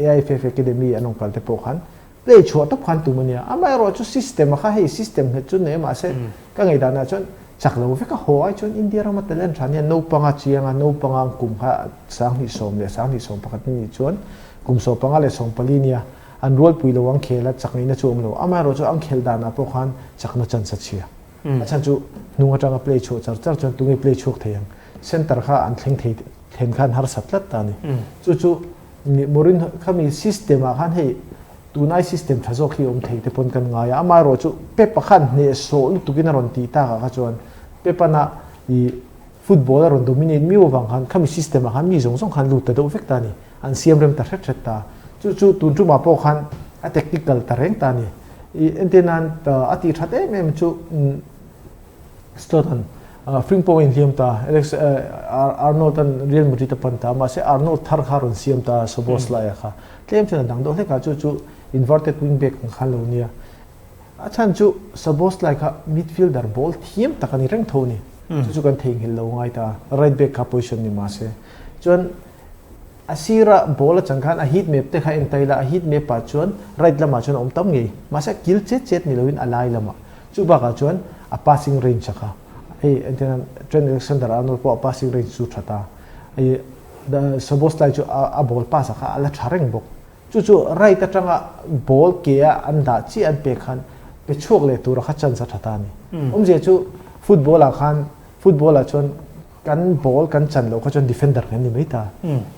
AIFF Academy an rawn kal te pawh khan Play chhuah tawp khan tum a nia. Amaherawh chu system a kha hei system nghet chu nei mahse ka ngaihdanah chuan chak lo vek a haw ai chuan India rama talent tha nia naupanga chiang a naupanga ang kum kha 2011 2011 ni chuan kum 15 leh 14 nia an rualpui lo ang khel a chak ngaihna chu awm lo. Amaherawh chu ang khel danah pawh khan chakna chance a chhia. A chhan chu hnung atanga play chhuah char char chuan tunge play chhuak thei ang center kha an thleng thei thlen khan harsat tlat ta a ni. Chu chu Mourinho khami system ah khan hei tunai system tha zawk hi awm thei te pawn kan ngai a, amaherawh chu Pep-a khan hnehsawh lutuk in a rawn tih tak ah kha chuan Pep-an a ih football a rawn dominate miau avang khan khami system ah khan mi zawng zawng khan lut ta deuh vek ta a ni, an siam rem ta hret hret ta. Chu chu tun tumah pawh khan a tactical ta reng ta a ni. Ih entir nan a tih that em em chu Slot-a'n Frimpong a inhliam ta, Alex Arnold-a'n Real Madrid a pan ta, mahse Arnold thar kha a rawn siam ta Szoboszlai-a kha. Tlem chuan a dang deuh hlek a, chu chu inverted wing back ang khan lo nia. A chhan chu Szoboszlai kha midfielder ball thiam tak a ni reng tho a ni. Chu chu kan theihnghilh lo ngai ta, right back kha position ni mahse. Chuan A sira ball a chang khan a heat map te kha en ta ila, a heat map ah chuan right lamah chuan a awm tam ngei. Mahse a kil chet chet ni loin a lai lamah. Chu bakah chuan a passing range a kha. Hei entir nan Trent Alexander-Arnold pawh a passing range chu tha ta. Hei Szoboszlai chu a ball pass ah kha a la tha reng bawk. Chu chu right atanga ball ke a an dah chiah an pek khan. Pe chhuak leh tura kha chance a tha ta a ni. Awmzia chu football ah khan football ah chuan kan ball kan chan loh kha chuan defender kan ni mai ta.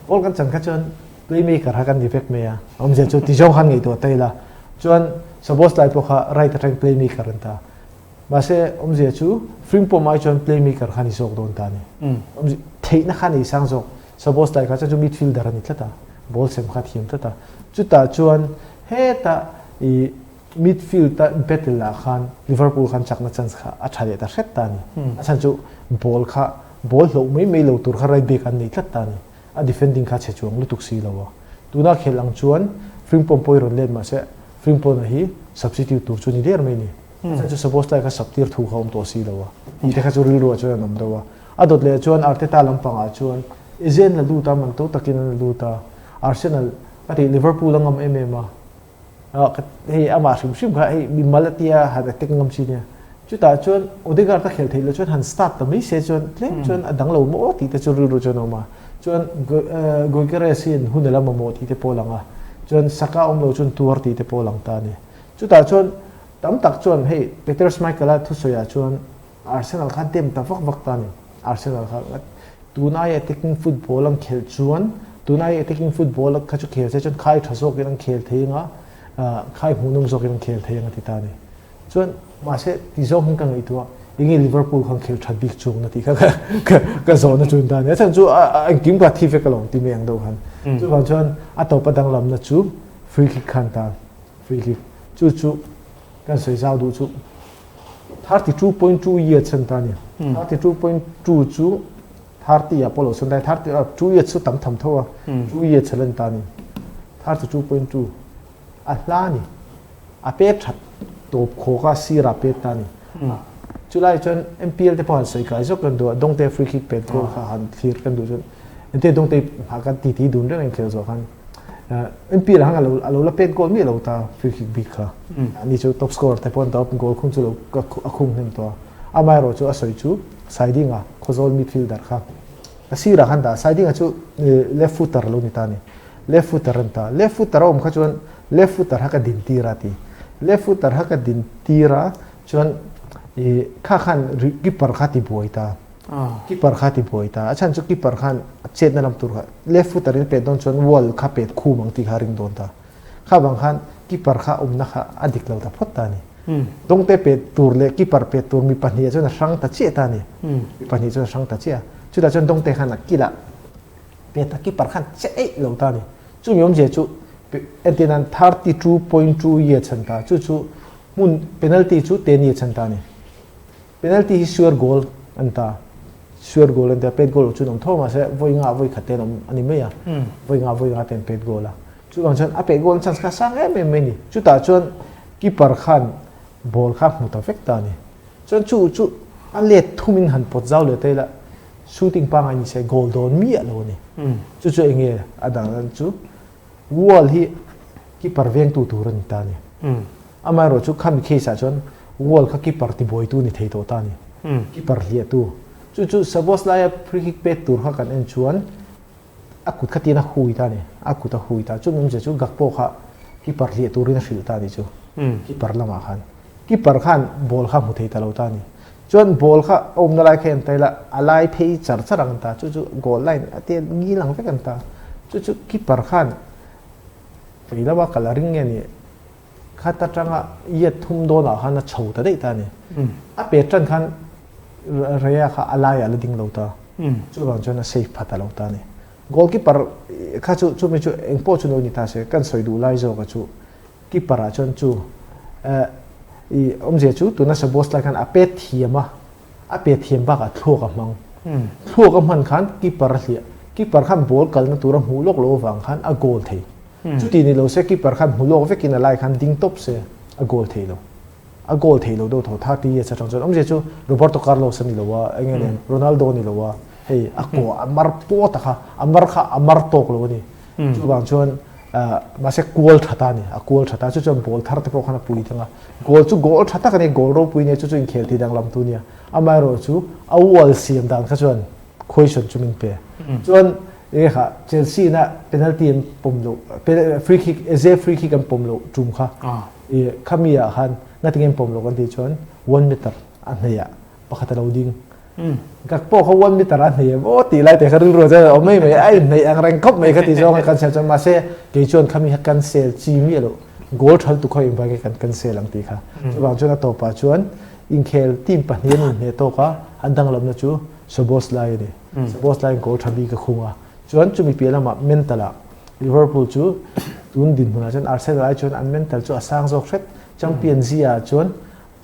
Ball kan chan kha chuan playmaker kha kan ni vek mai a. Awmzia chu ti zawng khan ngaihtuah ta ila. Chuan Szoboszlai pawh kha right atangin playmaker an ta. Mahse awmzia chu Frimpong ai chuan playmaker kha ni zawk dawn ta a ni. Awmzia theihna kha nei sang zawk. Szoboszlai kha chuan chu midfielder a ni tlat a. Ball sem kha a thiam tlat a. Chutah chuan hetah i Midfield a battle ah khan Liverpool khan chakna chance kha a tha leh ta hret ta a ni. A chhan chu ball kha ball hloh mai mai lo tur kha right back an nei tlat ta a ni. A defending kha chhe chuang lutuk si lo a. Tuna khelh ang chuan Frimpong pawh i rawn let mahse Frimpong-a hi substitute tur chu ni der mai a ni. A chhan chu Szoboszlai kha sub tir thu kha awm tawh si lo a. Tih te kha chu rilru ah chuan an awm deuh a. A dawt leh chuan Arteta lampangah chuan Eze an la lut a, man to takin an la lut a. Arsenal ka tih Liverpool a ngam em em a. Hei amah hrim hrim kha hei mimal a tia han attack ngam chi nia. Chutah chuan Odegaard a khel theih loh chuan han start ta mai se chuan tlem chuan a dang lo maw tih te chu rilru chuan a awm a. Chuan Gyökeres hian hun a la mamawh tih te pawh a lang a. Chuan Saka awm lo chuan tuar tih te pawh a lang ta a ni. Chutah chuan tam tak chuan hei Peter Schmeichel-a thusawiah chuan Arsenal kha dem ta vak vak ta a ni. Arsenal kha tun aia attacking football an khelh chuan tun aia attacking football kha chu khel se chuan khai tha zawkin an khel thei anga khai hmuhnawm zawkin an khel thei anga ti ta a ni. Chuan mahse ti zawng hian ka ngaihtuah enge Liverpool khan khel that bik chuang na tih kha ka zawhna chu ta a ni. A chhan chu engkim kha thi vek alawm ti mai ang deuh khan. Chuvang chuan a tawpa danglamna chu free kick khan ta free kick chu chu kan sawi zau duh chu 32.2 years an ta ni. 32.2 chu 30 a pawh lo chuan dai 32 years chu tam tham tho a. 2 years an ta ni. 32.2 a hla ni. A pe that tawp khawk a sir a pe ta ni. Chulai chuan MPL te pawh han sawi kai zawk kan duh a Dongte free kick pet goal kha han thlir kan duh chuan ente Dongte ha kan titi dun reng khel zawh khan MPL hang alo alo la pet goal mi lo ta free kick bik kha ani chu top scorer te pawh top goal khung chu lo a khung hnem to amaherawh chu a sawi chu Saidinga Khawzawl midfielder kha a sirah khan dah Saidinga chu left footer lo ni ta ni left footer an ta left footer a awm kha chuan left footer ha ka din tir a ti left footer ha ka din tir a chuan kha khan keeper kha ti buai ta keeper kha ti buai ta a chhan chu keeper khan a chetna lam tur kha left footer in pet dawn chuan wall kha pet khum ang tih kha ring dawn ta kha vang khan keeper kha awmna kha a dik lo ta phawt ta ni dawngte pet tur leh keeper pet tur mi pahnih chuan a hrang ta chiah ta ni mi pahnih chuan a hrang ta chiah chutah chuan dawngte khan a kilah pet a keeper khan che eih lo ta ni chumi awmzia chu entir nan 32.2 year chhan ta chu chu hmun penalty chu 10 year chhan ta ni Penalty hi sure goal an ta. Sure goal an tia pet goal chu an awm tho mahse vawi nga vawi khat ten awm a ni mai a. Vawi nga vawi nga ten pet goal a. Chuvang chuan a pet goal chance kha sang em em mai ni. Chutah chuan keeper khan ball kha hmu ta vek ta a ni. Chuan chu chu a let thumin han pawt zau leh ta ila shooting pangngai ni se goal dawn miah lo a ni. Chu chu enge a dang chu Wall hi keeper vengtu tur a ni ta a ni. Amaherawh chu khami case ah chuan wall kha keeper tibuaitu ni thei tawh ta a ni. Keeper hliahtu. Chu chu Sabos laia free kick pek tur kha kan en chuan a kut kha tiin a hui ta a ni. A kut a hui ta. Chumi awmzia chu Gakpo kha keeper hliah turin a hrilh ta a ni chu. Keeper lamah khan. Keeper khan ball kha hmu thei ta lo ta a ni. Chuan ball kha a awmna lai kha en ta ila a lai phei char char ang ta chu chu goal line a te ngil ang vek an ta chu chu keeper khan vei lama kal a ring nge ni khat atanga yet thum dawnah khan a chho ta daih ta a ni a pet tan khan Raya kha a laiah la ding lo ta chuvang chuan a safe pha ta lo ta a ni goalkeeper kha chu chumi chu engpawh chu lo ni ta se kan sawi duh lai zawka chu Keeper ah chuan chu i awmzia chu tuna Sabos lai khan a pet thiam a, a pet thiam bakah thluak a hmang. Thluak a hman khan keeper a hliah. Keeper khan ball kalna tur a hmuh lawk loh avang khan a goal thei. Chuti ni lo se keeper khan hmu lawk vekin a lai khan ding tawp se a goal thei lo. A goal thei lo deuh tho 30 years atang chuan awmzia chu Roberto Carlos a ni lo a, enge nen Ronaldo a ni lo a, hei a kaw a mar pawt a kha, a mar kha a mar tawk lo a ni. Chuvang chuan mahse kual tha ta a ni, a kual tha ta. Chu chuan ball thar te pawh khan a pui thang a. Goal chu goal tha tak a ni, goal ropui a nia, chu chu inkhel tih danglam tu a nia. Amaherawh chu a wall siam dan kha chuan question chu min pe. Chuan enge kha Chelsea ina penalty an pawm loh, free kick, Eze free kick an pawm loh tum kha, khami ah khan. Ngatinge an pawm lo kan tih chuan one meter a hneihah pakhat a lo ding. Gakpo kha one meter a hneih em aw tih lai te kha rilru ah chuan a awm mai mai a, a inhneih ang reng khawp mai kha ti zawng a cancel chuan mahse kei chuan khami kha cancel chi miah loh goal thal tu khaw engvai nge kan cancel ang tih kha. Chuvang chuan a tawpah chuan inkhel team pahnih an inhneh tawk a, an danglamna chu Szoboszlai a ni. Szoboszlai in goal tha bik a khung a, chuan chumi piah lamah mental ah Liverpool chu tun dinhmunah chuan Arsenal ai chuan an mental chu a sang zawk hret. Champion zia ah chuan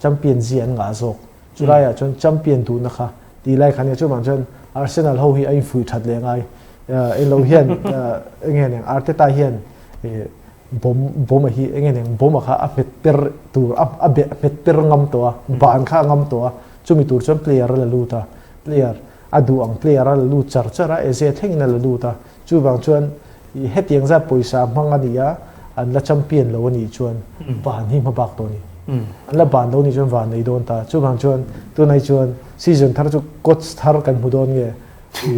champion zia an ngah zawk. Chulai ah chuan champion duhna kha tih lai kha nia chuvang chuan Arsenal ho hi a infuih that leh ngai. Englo hian enge nen Arteta hian bawm bawm a hi enge nen bawm a kha a hmet per tur a hmet per ngam tawh a ban kha a ngam tawh a chumi tur chuan player a la lut a player a duh ang player a la lut char char a Eze thlengin a la lut a Chuvang chuan i hetiang zat pawisa hmang a nih a, an la champion lo a nih chuan van hi hma bak tawh a ni. An la ban lo a nih chuan van nei dawn ta. Chuvang chuan tunah chuan season thar chu coach thar kan hmu dawn nge i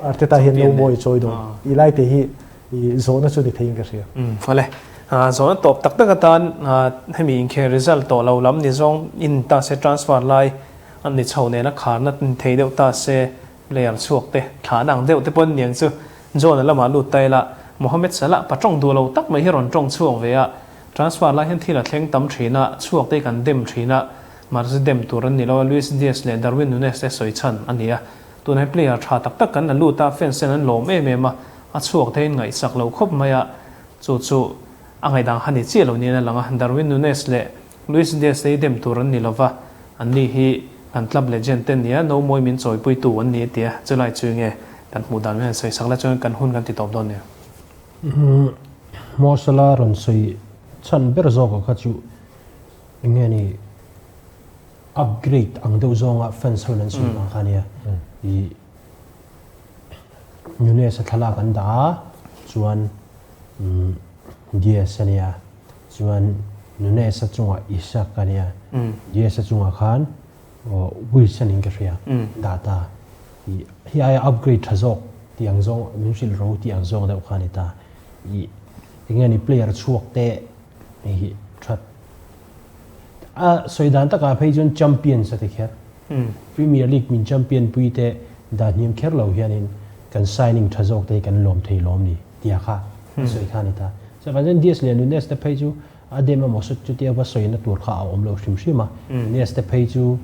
Arteta hian no mawi a chawi dawn. I lai te hi i zawhna chu ni theiin ka hria. Awle, zawhna tawp tak tak atan hemi inkhel result tawh lo lam ni zawng in ta se transfer lai an ni chho nena kharna thei deuh ta se Player chhuak te thla dang deuh te pawn niang chu John-a lamah lut ta ila, Mohamed Salah pa tawng duh lo tak mai hi rawn tawng chhuak ve a, transfer lai hian thil a thleng tam thin a, chhuak te hi kan dem thin a, mahse dem tur an ni lo a, Luis Diaz leh Darwin Nunez te sawi chhan a ni a, tunah hian player tha tak tak kan la lut a, fans ten an lawm em em a, a chhuak te hi ngaihsak lo khawp mai a, chu chu a ngaihdan kha ni chiah lo niin a lang a, Darwin Nunez leh Luis Diaz te hi dem tur an ni lova, anni hi kan club legend te nia, no mawi min chawipuitu an ni tia chulai chu nge kan hmuh dan hian sawi sak la chuan kan hun kan ti tawp dawn nia. Mo Salah rawn sawi chhan ber zawk ah kha chu eng nge ni upgrade ang deuh zawnga fans ho in an sawi vang kha nia i Nunez a thlalak an dah a chuan Diaz a nia Chuan Nunez-a chungah Isak a nia, Diaz-a chungah khan Wilson in ka hria, data i hi aia upgrade tha zawk tih ang zawng min hrilh ro tih ang zawng deuh kha a ni ta. I enge ni player chhuak te hi that a sawi dan takah phei chuan champions a ti kher. Premier League min champion pui te dan hniam kher lo hianin kan signing tha zawk te hi kan lawm thei lawm ni tia kha a sawi kha a ni ta. Chuvang chuan Diaz leh Nunez te phei chu a dem emaw saw chutia va sawina tur kha a awm lo hrim hrim a. Nunez te phei chu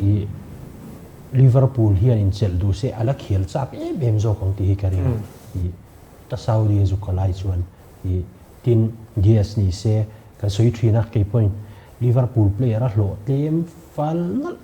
ih Liverpool hian inchelh duh se a la khel chak em em zawk ang tih hi ka ring a. Ih ta Saudi a zuk ka lai chuan ih tin Diaz ni se kan sawi thin a keipawhin Liverpool player a hlawh tlem fal nalh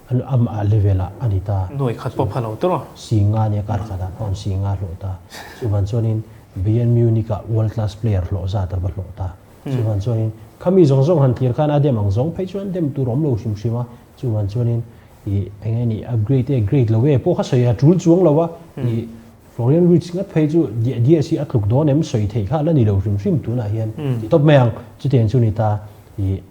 an am a level ah a ni ta. Nuai khat pawh pha lo tur aw. Singa nia kar khat ah pound singa hlawh ta. Chuvan chuanin Bayern Munich ah world class player hlawh zat a va hlawh ta. Chuvan chuanin khami zawng zawng han thlir khan a dem ang zawng phei chuan dem tur awm lo hrim hrim a. Chuvan chuanin ih eng nge ni upgrade e grade lo e pawh kha sawi a tul chuang lo a. Ih Florian Wirtz ngat phei chu diah diah si a tluk dawn em sawi theih kha a la ni lo hrim hrim tunah hian ti tawp mai ang. Chutiang chu ni ta ih.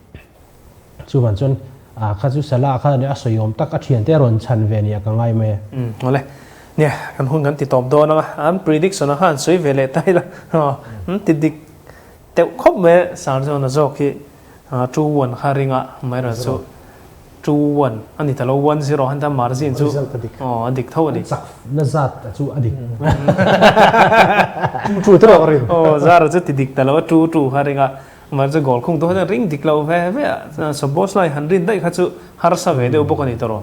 Chuvan chuan ah kha chu Salah kha a sawi awm tak a thiante a rawn chhan ve nia ka ngai mai a. Umm awle. Nia kan hun kan ti tawp dawn ang a, an prediction ah khan sawi ve leh ta ila an ti dik teuh khawp mai a, Sarjona zawk hi 2-1 kha ring a, amaherawhchu chu 2-1 a ni ta lo, 1-0 han ta margin chu aw a dik tho a ni. An chak na zat chu a dik. 2-2 te rawh ka ring. Aw zara chu ti dik ta lo a, 2-2 kha ring a. Mahse chu goal khung tu kha chuan ring dik lo ve ve a, suppose lai han rin daih kha chu harsa ve deuh bawk a ni tawh.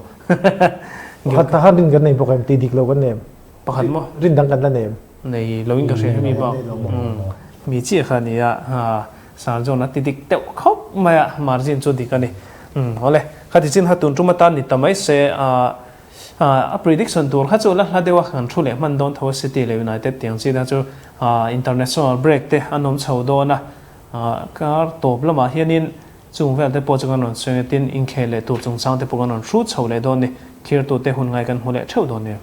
Pakhat kha rin kan nei bawk em? Tih dik lo kan nei em? Pakhat maw? Rin dang kan la nei em? Nei lo in ka hria hemi bak. Mi chiah kha a ni a, Sir John a ti dik deuh khawp mai a, margin chu dik a ni. Awle, khati chin kha tun tum atan ni ta mai se, a prediction tur kha chu la hla deuh a, kan thu leh hman dawn tho a City leh United tiang chi te chu international break te an awm chho dawn a, Kar tawp lamah hianin chung vel te pawh chu kan rawn sawi a, tin inkhel leh tur chungchang te pawh kan rawn hrut chho leh dawn ni. Thirtute hun ngai kan hmu leh theuh dawn nia.